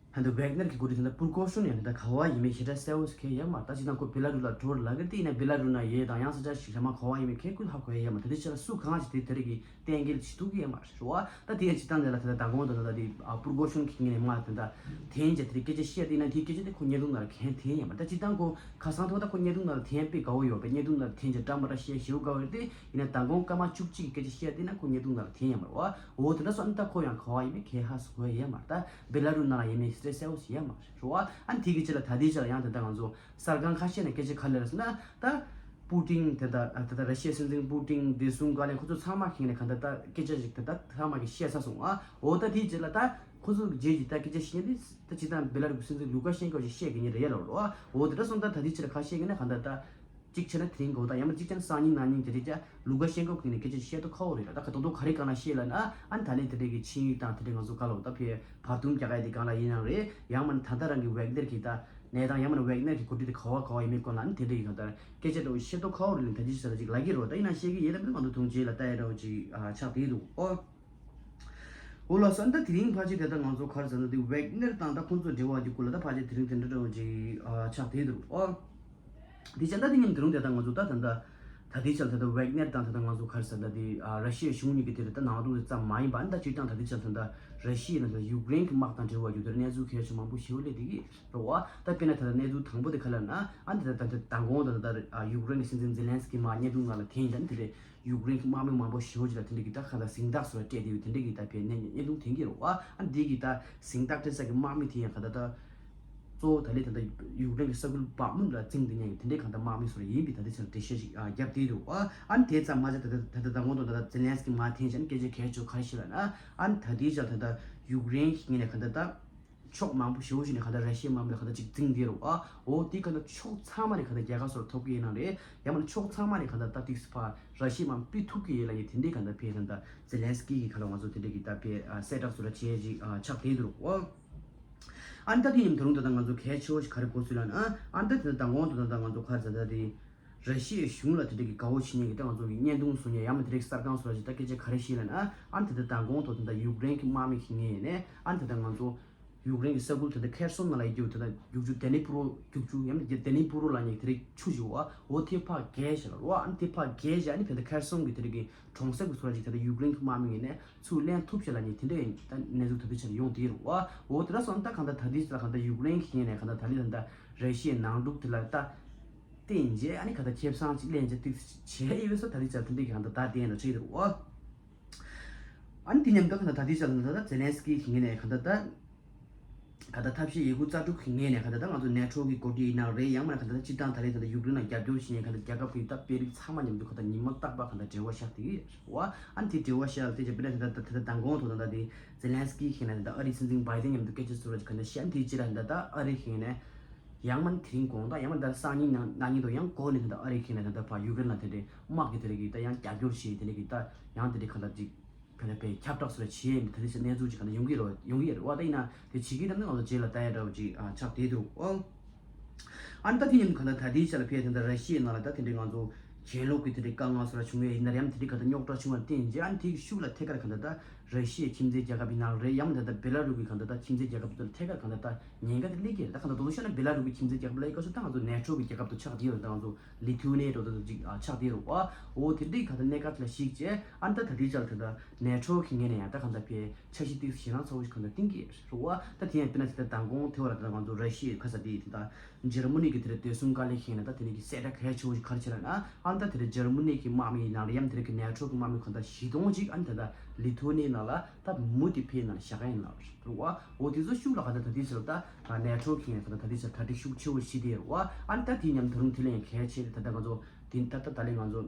ད་ད་ཝེག་ནར་གྱི་འགོ་ཁྲིད་ད་ད་པུར་གོ་ཤོན་ཡང་ད་ད་ག་བ་ཡིན་མིན་ཞེ་དྲག་གསལ་བོ་ཞིག་གང་ཡང་ཡོད་མ་རེད། ད་ཅི་ད་ཁོ་བེ་ལ་རུ་ལ་འགྲོ་ལབ་ཀྱི་རེད། དེ་ཡིན་ན་བེ་ལ་རུ་ན་ཡོད་དང་ཡང་ས་ཆ་ཞིག་རེད་མ་ག་བ་ཡིན་མིན་གང་ཁོ་ཧ་གོ་ཡ་ཡོད་མ་རེད། ད་དེ་བྱས་ད་སུ་གང་ཞིག་དེ་དེ་རིགས་ཀྱི་གཏན་འཁེལ་བྱེད་ཐུབ་ཀྱི་ཡོད་མ་རེད་རོ། ད་དེ་ཡང་སྤྱིར་བཏང་དེ་ལ་ད་ད་མདང་དགོང་དང་ད་ད་དེ་ཨ་པུར་གོ་ཤོན་གྱི་ངོས་ནས་མ་ད་ད་འཐེན་བྱས་དེ་རིགས་སྐད་ཆ་བཤད་དེ་ན་དེའི་སྐད་ཆ་དེ་ཁོ་བརྙན་ཐུང་ནང་ལ་གང་འཐེན་ཡོད་མ་རེད། ད་སྤྱིར་བཏང་ཁོ་ཁ་སང་ཐོག་ད་ཁོ་བརྙན་ཐུང་ནང་ལ་འཐེན་དཔེ་དགའ་བོ་ཡོད་པས། བརྙན་ཐུང་ནང་ལ་འཐེན་བྱས་འདྲ་མི་འདྲ་བཤད་ཞེ་པོ་དགའ་བོ་རེད་དེ། ཡིན་ན་མདང་དགོང་སྐར་མ་བཅུ་གཅིག་གི་སྐད་ཆ་བཤད་དེ་ན་ཁོ་བརྙན་ཐུང་ནང་ལ་འཐེན་ཡོད་མ་རེད་བ། འོ་དེ་འདྲ་སོང་ན་ད་ཁོ་ཡང་ག་བ་ཡིན་མིན་གང་ཧ་གོ་ཡ་ཡོད་མ་རེད། ད་བེ་ལ་རུ་ནང་ལ་ཡིན་མིན་ཞེ་དྲག་གསལ་བོ་ཞིག་ཡོད་མ་རེད་རོ། ཨ་ནི་དེ་གི་རྗེས་ལ་ད་དེའི་རྗེས་ལ་ཡང་དེ་ད་ང་ཚོ་གསར་ཁང་ཁ་ཤས་ནས་སྐད་ཆ་ག་རེ་ལབ་ཟེར་ན། ད་པུ་ཏིན་དེ་ད་ད་ད་ར་ཤི་ཡའི་སྲིད་འཛིན་པུ་ཏིན། བདེ་སྲུང་བཀའ་བློན། ཁོ་ཚོ་ཚང་མ་ཁེངས་ནས་གང་ལྟར་ད་སྐད་ཆ་ཞིག་ད་ད་ཚང་མ་གིས་བཤད་ཚར་སོང་ཨ། འོ་ད་དེའི་རྗེས་ལ་ད་ཁོ་ཚོ་གི་རྗེས་ཀྱི་ད་སྐད་ཆ་བཤད་ནི་ད་སྤྱིར་བཏང་བེ་ལ་རུ་སྲིད་འཛིན་ལུ་ཀ་ཤན་ཀོ་ཞིག་བཤད་གི་ཡིན་རེད་ཡ་ལ་རོ། འོ་དེ་འདྲ་སོང་ད་ད་དེའི་རྗེས་ལ་ཁ་ཤས་ཀྱིས་ན་གང་ལྟར་ད། གཅིག་བྱས་ན་དེ་རིང་གོ་ད་ཡང་མ་གཅིག་བྱས་ན་སང་ཉིན་གནངས་ཉིན་དེ་རིང་ཅག་ལུ་ཀ་ཤན་ཀོ་གི་ནས་སྐད་ཆ་བཤད་དོ་ཁ་བོ་རེད་ལ། ད་ཁ་དོག་དོག་ག་རེ་གང་ན་བཤད་ལ་ན། ཨ་ནི་ད་ལན་དེ་འདྲའི་གི་ཆིངས་ཡིག་དང་དེ་འདྲའི་ང་ཚོ་ག་ལ་འོ་ད་ཕེ་བར་འདུམ་རྒྱག་ཡ་དེ་གང་ལ་ཡིན་ནའང་རེད། ཡང་མ་ནི་ད་ལྟ་རང་གི་ཝེག་ནར་གི་ད་གནས་སྟངས། ཡང་མ་ནི་ཝེག་ནར་གི་འགོ་ཁྲིད་དེ་ག་བ་ག་བ་ཡིན་མིན་སྐོར་ལ་ཨ་ནི་དེ་འདྲའི་གི་གང་ལྟར་སྐད་ཆ་དོ་བཤད་དོ་ཁ་བོ་རེད་ལ། ད་དེ་ཅི་ཟེར་ལ་ཅིག་ལབ་ཀྱི་རོ། ད་ཡིན་ན་བཤད་ཀྱི་ཡིན་ལབ་ན་ང་ཚོ་དུང་ཅི་ལ་ལྟ་ཡ་འདྲ་བོ་ཅིག་ཨ་ཆགས་བསྡད་འདུག་ཨོ། འོ་ལགས་སོ། ཨ་ནི་ད་དེ་རིང་ཕལ་ཆེར་དེ་ལྟར་ང་ཚོ་ག་རེ་ཟེར་ན་དེ་ཝེག་ནར་དང་ད་ཁོང་ཚོ་འབྲེལ་བ་གྱི་སྐོར་ལ་ད་ཕལ་ཆེར་དེ་རིང་དེ་འདྲ་འདྲ་བོ་ཅིག་ཨ་ཆགས་བསྡད་འདུག་ཨོ། དེ་བྱས་ད་དེ་ཉིན་དེ་རིང་དེ་ལྟར་ང་ཚོ་ད་ད་ད་ ད་ལྟའི་ཆར་ད་ལྟ་ཝེག་ནེར་དང་ད་ལྟ་ང་ཚོ་ག་རེ་ཟེར་ད་དེ་ཨ་ར་ཤི་ཡའི་གཞུང་གཉིས་ཀྱི་དེ་རེད། ད་ནང་དོན་དེ་ཙམ་མ་ཡིན་པ། ཨ་ནི་ད་སྤྱིར་བཏང་ད་ལྟའི་ཆར་ད་ལྟ་ར་ཤི་ཡ་ནང་ད་ཡུཀ་རེན་གྱི་དམག་དང་འབྲེལ་བ་ཡོད་དེར་གནས་ཚུལ་གལ་ཆེ་མང་པོ་ཞེ་པོ་སླེབས་བསྡད་ཀྱི་རེད་བ། ད་དཔེར་ན་ད་ལྟ་གནས་ཚུལ་དང་པོ་དེ་ག་རེ་ལབ་ན། ཨ་ནི་ད་ལྟ་ད་ལྟ་མདང་དགོང་ད་ལྟ་ཡུཀ་རེན་གྱི་སྲིད་འཛིན་ཛེ་ལན་སི་ཀི་མར་བརྙན་ཐུང་ནང་ལ་འཐེན་ཡིན། ད་ནི་དེ་རེད། ཡུཀ་རེན་གྱི་དམག་མི་མང་པོ་ཞེ་པོ་ཅིག་ལ་དེ་འདྲ་གི་ད་ག་ལ་ཟིང་ཐག་སོགས་ལ་སྤྲད་དེ་ཡོད། དེ་འདྲ་གི་ད་དཔེ་བརྙན་བརྙན་ཐུང་འཐེན་གྱི་རེད་བ། ཨ་ནི་དེ་གི་ད་ཟིང་ཐག་སྤྲད་ས་གི་དམག་མི་དེ་ཡང་ག་ད་ད་གཙོ་བོ་ད་ལས་ད་ལྟ་ཡུཀ་རེན་གྱི་ས་ཁུལ་བག་མུན་ལ་འཛིང་དེ་ཉན་གྱི་དེ་འདྲའི་གང་ལྟར་དམག་མི་སོགས་ཡིན་པའི་ད་ལྟའི་ཆར་འགྲེལ་བཤད་ཅིག་ཨ་བརྒྱབ་བསྡད་འདུག་ཨ་ཨ་ནི་དེ་ཙམ་མ་ཟད་ད་ལྟ་ད་ལྟ་དང་པོ་དང་ད་ལྟ་ཛེ་ལན་སི་ཀི་མར་འཐེན་བྱས་ནས་སྐད་ཆ་གལ་ཆེ་ག་རེ་ཞིག་ལབ་ན། ཨ་ནི་ད་ལྟའི་ཆར་ད་ལྟ་ཡུཀ་རེན་གྱི་ངོས་ནས་གང་ལྟར་ད་ཕྱོགས་མང་པོ་ཞེ་པོ་ཞིག་ནས་གང་ལྟར་ར་ཤི་ཡའི་དམག་མི་ལ་གང་ལྟར་ཅིག་འཛིང་བསྡད་རེད་བ། འོ་དེ་གང་ལྟར་ཕྱོགས་ཚང་མ་ནས་གང་ལྟར་རྒྱལ་ཁ་སོགས་ཐོབ་ཀྱི་ཡིན་ན་རེད། ཡང་མིན་ན་ཕྱོགས་ཚང་མ་ནས་གང་ལྟར་ད་ཏིག་ཙམ་ཕར་ར་ཤི་ཡའི་དམག་མི་ཕུད་ཐུབ་ཀྱི་ཡོད་ལབ་ནས་དེ་འདྲའི་གང་ལྟར་ཕར་ད་ལྟ་ཛེ་ལན་སི་ཀི་གི་ཁ་ལ་ང་ཚོ་དེ་འདྲའི་གི་ད་ཕར་གསལ་བསྒྲགས་སོགས་ལ་བྱས་ཅིག་ཆགས་བསྡད་འདུག་རེད་བ། ཨ་ནི་ད་དེ་ཡིན་ད་རུང་ད་ལྟ་ང་ཚོ་གལ་ཆེ་བོ་ཞིག་ག་རེ་གོ་སྲིད་ལབ་ན། ཨ་ནི་ད་དེ་ད་དང་གོང་དུ་ད་ལྟ་ང་ཚོ་ག་རེ་ཟེར་ད་དེ་ར་ཤི་ཡའི་གཞུང་ལ་དེ་འདྲ་གི་དགའ་བོ་བྱེད་མཁན་གི་ད་ང་ཚོ་གི་བརྙན་ཐུང་བཟོ་མཁན་ཡང་མིན་དེ་འདྲ་གི་གསར་ཁང་སོགས་ལ་ཅིག་ད་སྐད་ཆ་ག་རེ་བཤད་ལབ་ན། ཨ་ནི་ད་ལྟ་དང་གོང་དུ་ད་ལྟ་ཡུཀ་རེན་གི་དམག་མི་ཞིག་ངེས་ནས། ཨ་ནི་ད་ལྟ་ང་ཚོ་ཡུཀ་རེན་གི་ས་ཁུལ་ད་ལྟ་ཁེར་སོང་ནང་ལ་ཡོད་རྒྱུ་ད་ལྟ་རྒྱུག་རྒྱུ་ཌེ་ནི་པྲོ་རྒྱུག་རྒྱུ་ཡང་མིན་ཌེ་ནི་པྲོ་ལབ་མཁན་གི་དེ་འདྲ་གི་ཆུ་ཞིག་འོ་འོ་དེ་ཕར་བརྒལ་བྱས་ལ་རོ། ཨ་ནི་དེ་ཕར་བརྒལ་བྱས་ཨ་ནི་ད་ལྟ་ཁེར་སོང་གི་དེ་འདྲ་གི་གྲོང་གསེབ་གི་སོགས་ལ་ཅིག་ད་ལྟ་ཡུཀ་རེན་གི་དམག་མི་ངེས་ནས་ཚུར་ལེན་ཐུབ་བྱས་ལབ་མཁན་དེ་འདྲ་གི་ད་གནས་ཚུལ་ད་ལྟའི་ཆར་ཡོང་བསྡད་ཡོད་རེད་བ། འོ་དེ་འདྲ་སོང་ད་གང་ལྟར་ད་ལྟའི་ཆར་གང་ལྟར་ཡུཀ་རེན་གི་ངོས་ནས་གང་ལྟར་ད་ལྟའི་ད་ལྟ་ར་ཤི་ཡའི་ནང་འཁྲུག་དེ་ལ་ད་བརྟེན་བྱས་ཨ་ནི་གང་ལྟར་ཁེ་བཟང་ཅིག་ལེན་བྱས་ཏིག་བྱས་ཡོད་པའི་སོ་ད་ལྟའི་ཆར་དེ་འདྲ་གི་གང་ལྟར་ད་བསྟན་ལ་བྱས་ཡོད་རེད་བ། ཨ་ནི་དེ་མཉམ་དུ་གང་ལྟར་ད་ལྟའི་ཆར་གང་ལྟར་ད་ཛེ་ལན་སི་ཀི་གི་ངོས་ནས་གང་ལྟར་ད་གང་ལྟར་ཐབས་ཤེས་ཡི་གུ་རྩ་དྲུག་གི་ངོས་ནས་གང་ལྟར་ད་ང་ཚོ་ནེ་ཊོ་གི་འགོ་ཁྲིད་ཡིན་ན་རེད། ཡང་མིན་ན་གང་ལྟར་ད་སྤྱིར་བཏང་ད་རེས་ད་ལྟ་ཡུཀ་རེན་ལ་རྒྱབ་སྐྱོར་བྱེད་མཁན་གང་ལྟར་རྒྱལ་ཁབ་ཀྱི་ད་དཔོན་རིགས་ཚང་མ་མཉམ་དུ་གང་ལྟར་ཉི་མ་རྟག་པར་གང་ལྟར་འབྲེལ་བ་བཞག་བསྡད་ཀྱི་རེད་བ། ཨ་ནི་དེ་འབྲེལ་བ་བཞག་ལ་བལྟས་ཀྱང་དཔེར་ན་ད་ལྟ་ད་ལྟ་མདང་དགོང་ཐོག་ད་ལྟ་དེ་ཛེ་ལན་སི་ཀི་གི་ངོས་ནས་ད་ལྟ་ཨ་རིའི་སྲིད་འཛིན་བྷའི་ཌེན་མཉམ་དུ་སྐད་ཆ་ཟེར་བ་ཅིག་གང་ལྟར་བཤད། ཨ་ནི་དེའི་རྗེས་ལ་ད་ལྟ་ཨ་རི་གི་ངོས་ནས་ཡང་མིན་དེ་རིང་དགོང་དག་ཡང་མིན་ད་སང་ཉིན་གནངས་ཉིན་དང་ཡང་འགོར་ནས་ད་ལྟ་ཨ་རི་གི་ངོས་ནས་ད་ལྟ་ཕར་ཡུཀ་རེན་ལ་དེ་འདྲའི་དམག་གི་དེ་འདྲ་གི་ད་ཡང་རྒྱབ་སྐྱོར་བྱེད་དེ་འདྲ་གི་ད་ཡང་དེ་འདྲའི་གང་ལྟར་ཅིག་ག་ལ་བའི་ཁྱབ་བསྒྲགས་སོགས་བྱེད་ཡས་མི་ད་ལྟའི་ཆར་གནས་ཚུལ་ཅིག་ག་ལ་ཡོང་གི་རེད་ཡོང་གི་རེད་བ། ད་ཡིན་ན་དེ་བྱེད་ཀྱི་འདུག་ན་ང་ཚོ་རྗེས་ལ་ལྟ་ཡ་འདྲ་བོ་ཅིག་ཨ་ཆགས་བསྡད་འདུག་ཨོ། ཨ་ནི་ད་དེ་ཡིན་ག་ལ་ད་ལྟའི་ཆར་ལ་ཕེབས་དེ་འདྲ་ར་ཤི་ཡའི་ནང་ལ་ད་དེ་འདྲའི་ང་ཚོ་གྱེན་ལོག་གི་དེ་འདྲའི་དཀའ་ངལ་སོགས་ལ་བྱུང་ཡས་ཡིན་ན་རེད་ཡང་དེ་འདྲའི་ག་ད་རྙོག་དྲ་བྱུང་བ་བརྟེན་རྗེས་ཨ་ནི་དེ་གི་ཤུགས་ལ་ཐད་ཀར་ག་ད་ད་ར་ཤི་ཡའི་ཁྱིམ་མཚེས་རྒྱལ་ཁབ་ཡིན་ན་རེད་ཡང་ད་ད་བེ་ལ་རུ་གི་ག་ད་ད་ཁྱིམ་མཚེས་རྒྱལ་ཁབ་ཚོ་ལ་ཐད་ཀར་ག་ད་ད་ཉེན་ཁ་དེ་སླེབས་ཀྱི་རེད། ད་ག་ད་དོ་དོ་ཤོད་ན་བེ་ལ་རུ་གི་ཁྱིམ་མཚེས་རྒྱལ་ཁབ་ལ་ཡི་ག་སོ་ད་ང་ཚོ་ནེ་ཊོ་གི་རྒྱལ་ཁབ་ཏུ་ཆགས་བསྡད་ཡོད་རེད། ད་ང་ཚོ་ལི་ཐུ་ཝེ་ནི་ཡ་འགྲོ་ད་ཅིག་ཨ་ཆགས་བསྡད་ཡོད་རེད་བ། འོ་དེ་འདྲའི་ག་ད་གནད་འགག་ཅིག་ལ་གཞིགས་བྱས་ཨ་ནི་ད་ད་ལྟའི་ཆར་ད་ད་ནེ་ཊོ་གི་ངོས་ནས་ཡང་ད་གང་ལྟར་ཕར་འཆར་གཞི་ཏོག་ཙམ་ཞེད་སྣང་ཚ་བོ་ཞིག་གང་ལྟར་བཏིང་གི་རེད་བ། ད་དེ་ཡང་དཔེར་ན་ད་ལྟ་མདང་དགོང་ཐེ་བ་ར་ད་ང་ཚོ་ར་ཤི་ཡའི་ཁ་ས་དེ་ད་ལྟ་འཇར་མ་ནི་གི་དེ་རེད་བདེ་སྲུང་བཀའ་བློན་གྱིས་ད་དེ་ནས་ཀྱི་གསལ་བསྒྲགས་གལ་ཆེ་བོ་ཞིག་ག་རེ་བྱས་ལབ་ན། ཨ་ནི་ད་དེ་རེད་འཇར་མ་ནི་གི་དམག་མི་ཡིན་ན་རེད་ཡང་དེ་རེད་ཀྱི་ནེ་ཊོ་གི་དམག་མི་གང་ལྟར་བཞི་སྟོང་ཅིག་ཨ་ནི་ད་ལྟ་ལི་ཐུ་ཝེ་ནི་ཡ་ནང་ལ་ད་མུ་མཐུད་ཕར་ནང་ལ་བཞག་ག་ཡིན་ལབ་རེད་བ། འོ་དེ་ཚོ་ཤུགས་ལ་གང་ལྟར་ད་ལྟའི་ཆར་ད་ནེ་ཊོ་གི་ངོས་ནས་ད་ལྟ་ད་ལྟའི་ཆར་གྲ་སྒྲིག་ཤུགས་ཆེ་བོ་བྱས་བསྡད་ཡོད་རེད་བ། ཨ་ནི་ད་དེ་མཉམ་དུ་ད་རུང་དེ་ལས་ཡང་གལ་ཆེ་རེད། ད་ལྟ་ང་ཚོ་དེ་ད་ལྟ་ད་ལན་ང་ཚོ་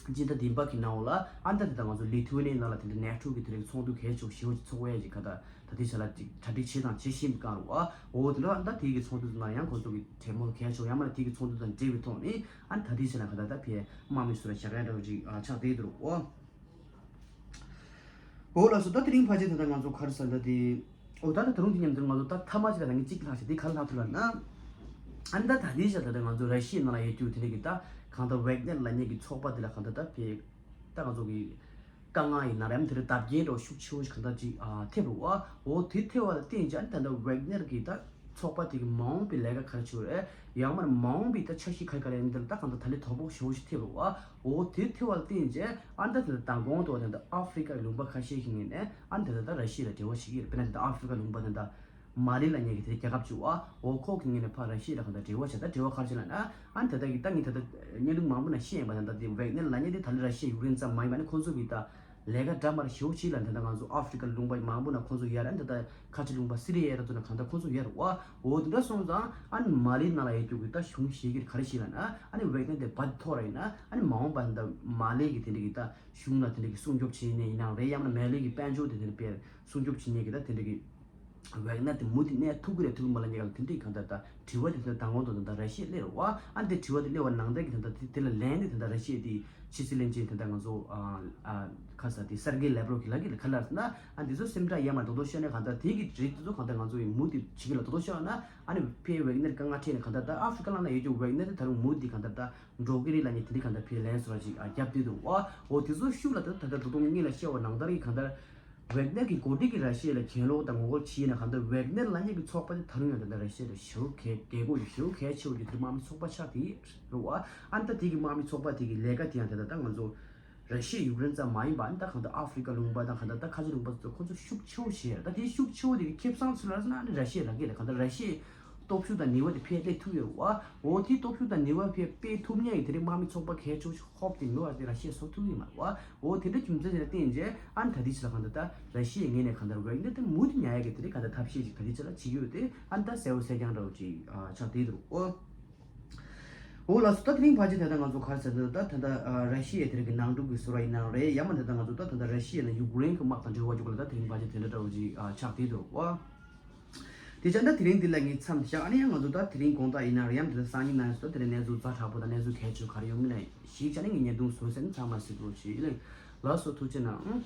སྤྱི་ཟླ་བདུན་པ་གི་ནང་ལ་ཨ་ནི་ད་དེ་ད་ང་ཚོ་ལི་ཐུ་ཝེ་ནི་ཡ་ནང་ལ་དེ་འདྲ་ནེ་ཊོ་གི་དེ་རིང་ཚོགས་འདུ་གལ་ཆེ་བོ་ཞེ་བོ་ཅིག་ཚོགས་ཡས་ཅིག་ག་ད་ད་ལྟའི་ཆར་ལ་ཅིག་གྲ་སྒྲིག་བྱས་དང་བྱེད་བཞིན་པའི་སྒང་རེད་བ། འོ་དེ་འདྲ་ཨ་ནི་ད་དེ་གི་ཚོགས་འདུ་དེ་ནང་ཡང་ཁོང་ཚོ་གི་གྲོས་མོལ་གལ་ཆེ་བོ་ཡང་མིན་ན་དེ་གི་ཚོགས་འདུ་དང་འབྲེལ་བའི་ཐོག་ནས་ཨ་ནི་ད་ལྟའི་ཆར་ལ་ག་ད་ད་ཕར་དམག་མི་ཚོ་ལ་བཞག་ཡ་འདྲ་བོ་ཅིག་ཨ་ཆགས་བསྡད་འདུག་རེད་བ། འོ་ལགས་སོ། ད་དེ་རིང་ཕལ་ཆེར་ད་ལྟ་ང་ཚོ་ག་རེ་ཟེར་ད་དེ། འོ་ད་ད་ད་རུང་དེ་མཉམ་དུ་ང་ཚོ་ད་མཐའ་མ་ཅིག་ལ་ང་གཅིག་ལྷག་ཞིག་དེ་ག་རེ་ལྷག་ཐུབ་ལབ་ན། ཨ་ནི་ད་ད་ལྟའི་ཆར་ད་ལྟ་ང་ཚོ་ར་ཤི་ཡའི་ནང་ལ་ཡོད་རྒྱུ་དེ་འདྲ་གི་ད་གང་ལྟར་ཝེག་ནེར་ལབ་མཁན་གྱི་ཚོགས་པ་དེ་ལ་གང་ལྟར་ད་ཕར་ད་ང་ཚོ་གི་དཀའ་ངལ་ཡིན་ན་རེད་ཡང་དེ་འདྲ་བརྡབ་སྐྱོན་འདྲ་བོ་ཤུགས་ཆེ་བོ་ཞིག་གང་ལྟར་ཅིག་ཨ་ཐེབས་རེད་བ། འོ་དེ་ཐེབས་པ་ལ་བརྟེན་བྱས་ཨ་ནི་ད་ལྟ་ཝེག་ནེར་གི་ད་ཚོགས་པ་དེ་གི་མ་འོངས་པའི་ལས་ཀ་ག་རེ་བྱེད་དགོས་རེད། ཡང་མིན་ན་མ་འོངས་པའི་ད་འཆར་གཞི་ག་རེ་ག་རེ་ཡིན་འདི་ལ་ད་གང་ལྟར་ད་ལན་དོ་ཕོག་ཞེ་བོ་ཞིག་ཐེབས་རེད་བ། འོ་དེ་ཐེབས་པ་ལ་བརྟེན་བྱས་ཨ་ནི་ད་དེ་ལྟར་མདང་དགོང་དུ་བ་དེ་ལྟར་ཨ་ཧྥི་རི་ཀའི་ལུང་པ་ཁ་ཤས་ཤིག་ངོས་ནས་ཨ་ནི་དེ་ལྟར་ད་ར་ཤི་ཡ་ལ་འབྲེལ་བ་བྱེད་ཀྱི་ཡོད་རེད། དཔེར་ན་དེ་ལྟར་ཨ་ཧྥི་རི་ཀ་ལུང་པ་དེ་ལྟར་མ་ལི་ལབ་མཁན་གྱི་དེ་རྒྱལ་ཁབ་ཅིག་ཡོད་པ། འོ་ཁོ་གི་ངོས་ནས་ཕར་ར་ཤི་ཡ་ལ་གང་ལྟར་འབྲེལ་བ་བྱས། ད་འབྲེལ་བ་ག་རེ་བྱས་ལབ་ན། ཨ་ནི་ད་ལྟ་གི་ད་ངས་ད་ལྟ་བརྙན་ཐུང་མང་པོ་ནང་བཤད་ཡིན་པ། ད་ལྟ་དེ་ཝེག་ནེར་ལབ་མཁན་དེ་ད་ལན་ར་ཤི་ཡ་ཡུཀ་རེན་ཙམ་མ་ཡིན་པ། ཨ་ནི་ཁོང་ཚོ་གི་ད་ལས་ཀ་འདྲ་མི་འདྲ་ཞེ་པོ་ཅིག་ལ་ད་ལྟ་ང་ཚོ་ཨ་ཧྥི་རི་ཀ་ལུང་པ་མང་པོ་ནང་ཁོང་ཚོ་ཡོད་རེད། ཨ་ནི་ད་ལྟ་ཁ་ཆེ་ལུང་པ་སི་རི་ཡ་ཡ་ར་ཚོ་ནང་གང་ལྟར་ཁོང་ཚོ་ཡོད་རེད་པ། འོ་དེ་འདྲ་སོང་ཙང་ཨ་ནི་མ་ལི་ནང་ལ་ཡོད་རྒྱུ་གི་ད་གཞུང་ཞིག་གིས་ག་རེ་བྱས་ལབ་ན། ཨ་ནི་ཝེག་ནེར་དེ་བར་དུ་ཐོག་ར་ཡིན་ན་ཨ་ནི་མ་འོངས་པ་ད་མ་ལི་གི་དེ་འདྲ་གི་ད་གཞུང་ལ་དེ་འདྲ་གི་སྲུང་སྐྱོབ་བྱེད་ནས་ཡིན་ནའང་རེད། ཡང་ན་མ་ལི་གི་དཔལ་འབྱོར་དེ་དེ་འདྲ་དཔེ་སྲུང་སྐྱོབ་བྱེད་ནས་གི་ད་དེ་འདྲ་གི་ཝེག་ནེར་དེ་མུ་མཐུད་གནས་ཐུབ་ཀྱི་རེད་ཐུབ་ཀྱི་མ་རེད་ལབ་མཁན་གི་དེ་འདྲ་གི་གང་ལྟར་ད་དྲི་བ་དེ་ད་ལྟ་མདང་དགོང་དུ་ད་ལྟ་ར་ཤི་ཡས་སླེབས་རེད་པ། ཨ་ནི་དེ་དྲི་བ་དེ་སླེབས་པ་ནང་བཞིན་གྱི་ད་ལྟ་དེ་དེ་ལ་ལན་དེ་ད་ལྟ་ར་ཤི་ཡའི་དེ་ཕྱི་སྲིད་བློན་ཆེན་དེ་ད་ལྟ་ང་ཚོ་ཨ་ཨ་ཁ་ས་དེ་སེར་གེ་ལེབ་རོབ་ཀྱིས་ལབ་ཀྱི་རེད། ག་རེ་ལབ་ཟེར་ན། ཨ་འདི་ཚོ་སེམས་ཁྲལ་ཡོད་མ་རེད། དོ་དོ་ཤོད་ན་གང་ལྟར་དེ་གི་རིགས་དེ་ཚོ་གང་ལྟར་ང་ཚོ་ཡིས་མུ་མཐུད་བྱེད་ཀྱི་ལ། དོ་དོ་ཤོད་ན་ཨ་ནི་ཕར་ཝེག་ནེར་དཀའ་ངལ་འཕྲད་ནས་གང་ལྟར་ད་ཨ་ཧྥི་རི་ཀ་ནང་ལ་ཡོད་རྒྱུ་ཝེག་ནེར་དེ་ད་རུང་མུ་མཐུད་གང་ལྟར་ད་འགྲོ་གི་རེད་ལབ་མཁན་དེ་འདྲ་གང་ལྟར་ཕར་ལན་སོགས་ཅིག་ཨ་བརྒྱབ་བསྡད་འདུག་པ། འོ་དེ་ཚོ་ཤུགས་ལ་ད་ད་ལྟ་དོ་དོ་ངས་ལ་བཤད་པ་ནང་ལྟར་གྱི་གང་ལྟར་ ཝེག་ནེར་གྱི་འགོ་ཁྲིད་ཀྱིས་ར་ཤི་ཡ་ལ་གྱེན་ལོག་དང་ངོ་རྒོལ་བྱས་ན་གང་ལྟར་ཝེག་ནེར་ལབ་མཁན་གྱི་ཚོགས་པ་དེ་ད་རུང་ཡང་ད་ལྟ་ར་ཤི་ཡ་ལ་ཞེ་པོ་གལ་གལ་དགོས་ཀྱི་ཞེ་པོ་གལ་ཆེ་བོ་ཀྱི་དེ་དམག་མི་ཚོགས་པ་ཆགས་དེ་རེད་བ། ཨ་ནི་ད་དེ་གི་དམག་མི་ཚོགས་པ་དེ་གི་ལས་ཀ་དེ་ཡང་ད་ལྟ་ད་ང་ཚོ་ར་ཤི་ཡ་ཡུཀ་རེན་ཙམ་མ་ཡིན་པ་ཨ་ནི་ད་གང་ལྟར་ཨ་ཧྥི་རི་ཀ་ལུང་པ་དང་གང་ལྟར་ད་ཁ་ཆེ་ལུང་པ་ཚོ་ཁོ་ཚོ་ཤུགས་ཆེ་བོ་བྱས་ར། ད་དེ་ཤུགས་ཆེ་བོ་དེ་གི་ཁེ་བཟང་ཚུར་ལ་ཟེར་ན་ཨ་ནི་ར་ཤི་ཡ་ལ་གི་རེད། གང་ལྟར་ར་ཤི་ཡ་སྟོབས་ཤུགས་དང་ནུས་པ་དེ་ཕར་སླེབས་ཐུབ་ཡོད་རེད་བ། འོ་དེ་སྟོབས་ཤུགས་དང་ནུས་པ་ཕར་སྤེལ་ཐུབ་མཁན་གྱི་དེ་རིང་དམག་མི་ཚོགས་པ་གལ་ཆེ་ཤོས་ཤིག་ཧོབ་དེ་ནོར་བ་དེ་ར་ཤི་ཡས་བཟོ་ཐུབ་ཀྱི་མ་རེད་བ། འོ་དེ་འདྲ་རྒྱུ་མཚན་དེ་ལ་བརྟེན་རྗེས་ཨ་ནི་ད་ལྟའི་ཆ་ལ་གང་ལྟར་ད་ར་ཤི་ཡའི་ངོས་ནས་གང་ལྟར་ཝེག་ནེར་དེ་མུ་མཐུད་ཉར་ཡག་གི་དེ་རིང་གང་ལྟར་ཐབས་ཤེས་ཅིག་ད་ལྟའི་ཆ་ལ་བྱེད་ཀྱི་ཡོད་དེ་ཨ་ནི་ད་གསལ་པོ་གསལ་རྐྱང་འདྲ་བོ་ཅིག་ཨ་ཆགས་བསྡད་འདུག་འོ། འོ་ལགས་སོ། ད་དེ་རིང་ཕལ་ཆེར་ད་ལྟ་ང་ཚོ་ག་རེ་ཟེར་འདུག་ད་ད་ལྟ་ཨ་ར་ཤི་ཡའི་དེ་རིང་གི་ནང་འཁྲུག་གི་བཟོ་འདྲ་ཡིན་ནའང་རེད། ཡང་མིན་ད་ལྟ་ང་ཚོ་ད་ད་ལྟ་ར་ཤི་ཡ་ནས་ཡུཀ་རེན་གྱི་དམག་དང་འབྲེལ་བ་ཡོད་པ་ལ་ད་དེ་རིང་ཕལ་ཆེར་དེ་འདྲ་འདྲ་བོ་ཅིག་ཨ་ཆགས་བསྡད་འདུག་འོ། དེ་བྱས་ན་དེ་རིང་འདི་ལ་ངས་མཚམས་བཞག་ཨ་ནི་ཡང་ང་ཚོ་ད་དེ་རིང་དགོང་དག་ཡིན་ན་རེད། ཡང་དེ་རིང་སང་ཉིན་ན་ཡང་སོ་དེ་རིང་གནས་ཚུལ་ཛ་དྲག་པོ་དང་གནས་ཚུལ་གལ་ཆེ་ག་རེ་ཡོང་མིན་ན་ཞིག་བྱས་ནས་ངས་བརྙན་ཐུང་བཟོས་ཟིན། ཚང་མ་གཟིགས་རོགས་བྱེད། ཡིན་ལགས་སོ། ཐུགས་རྗེ་གནང་།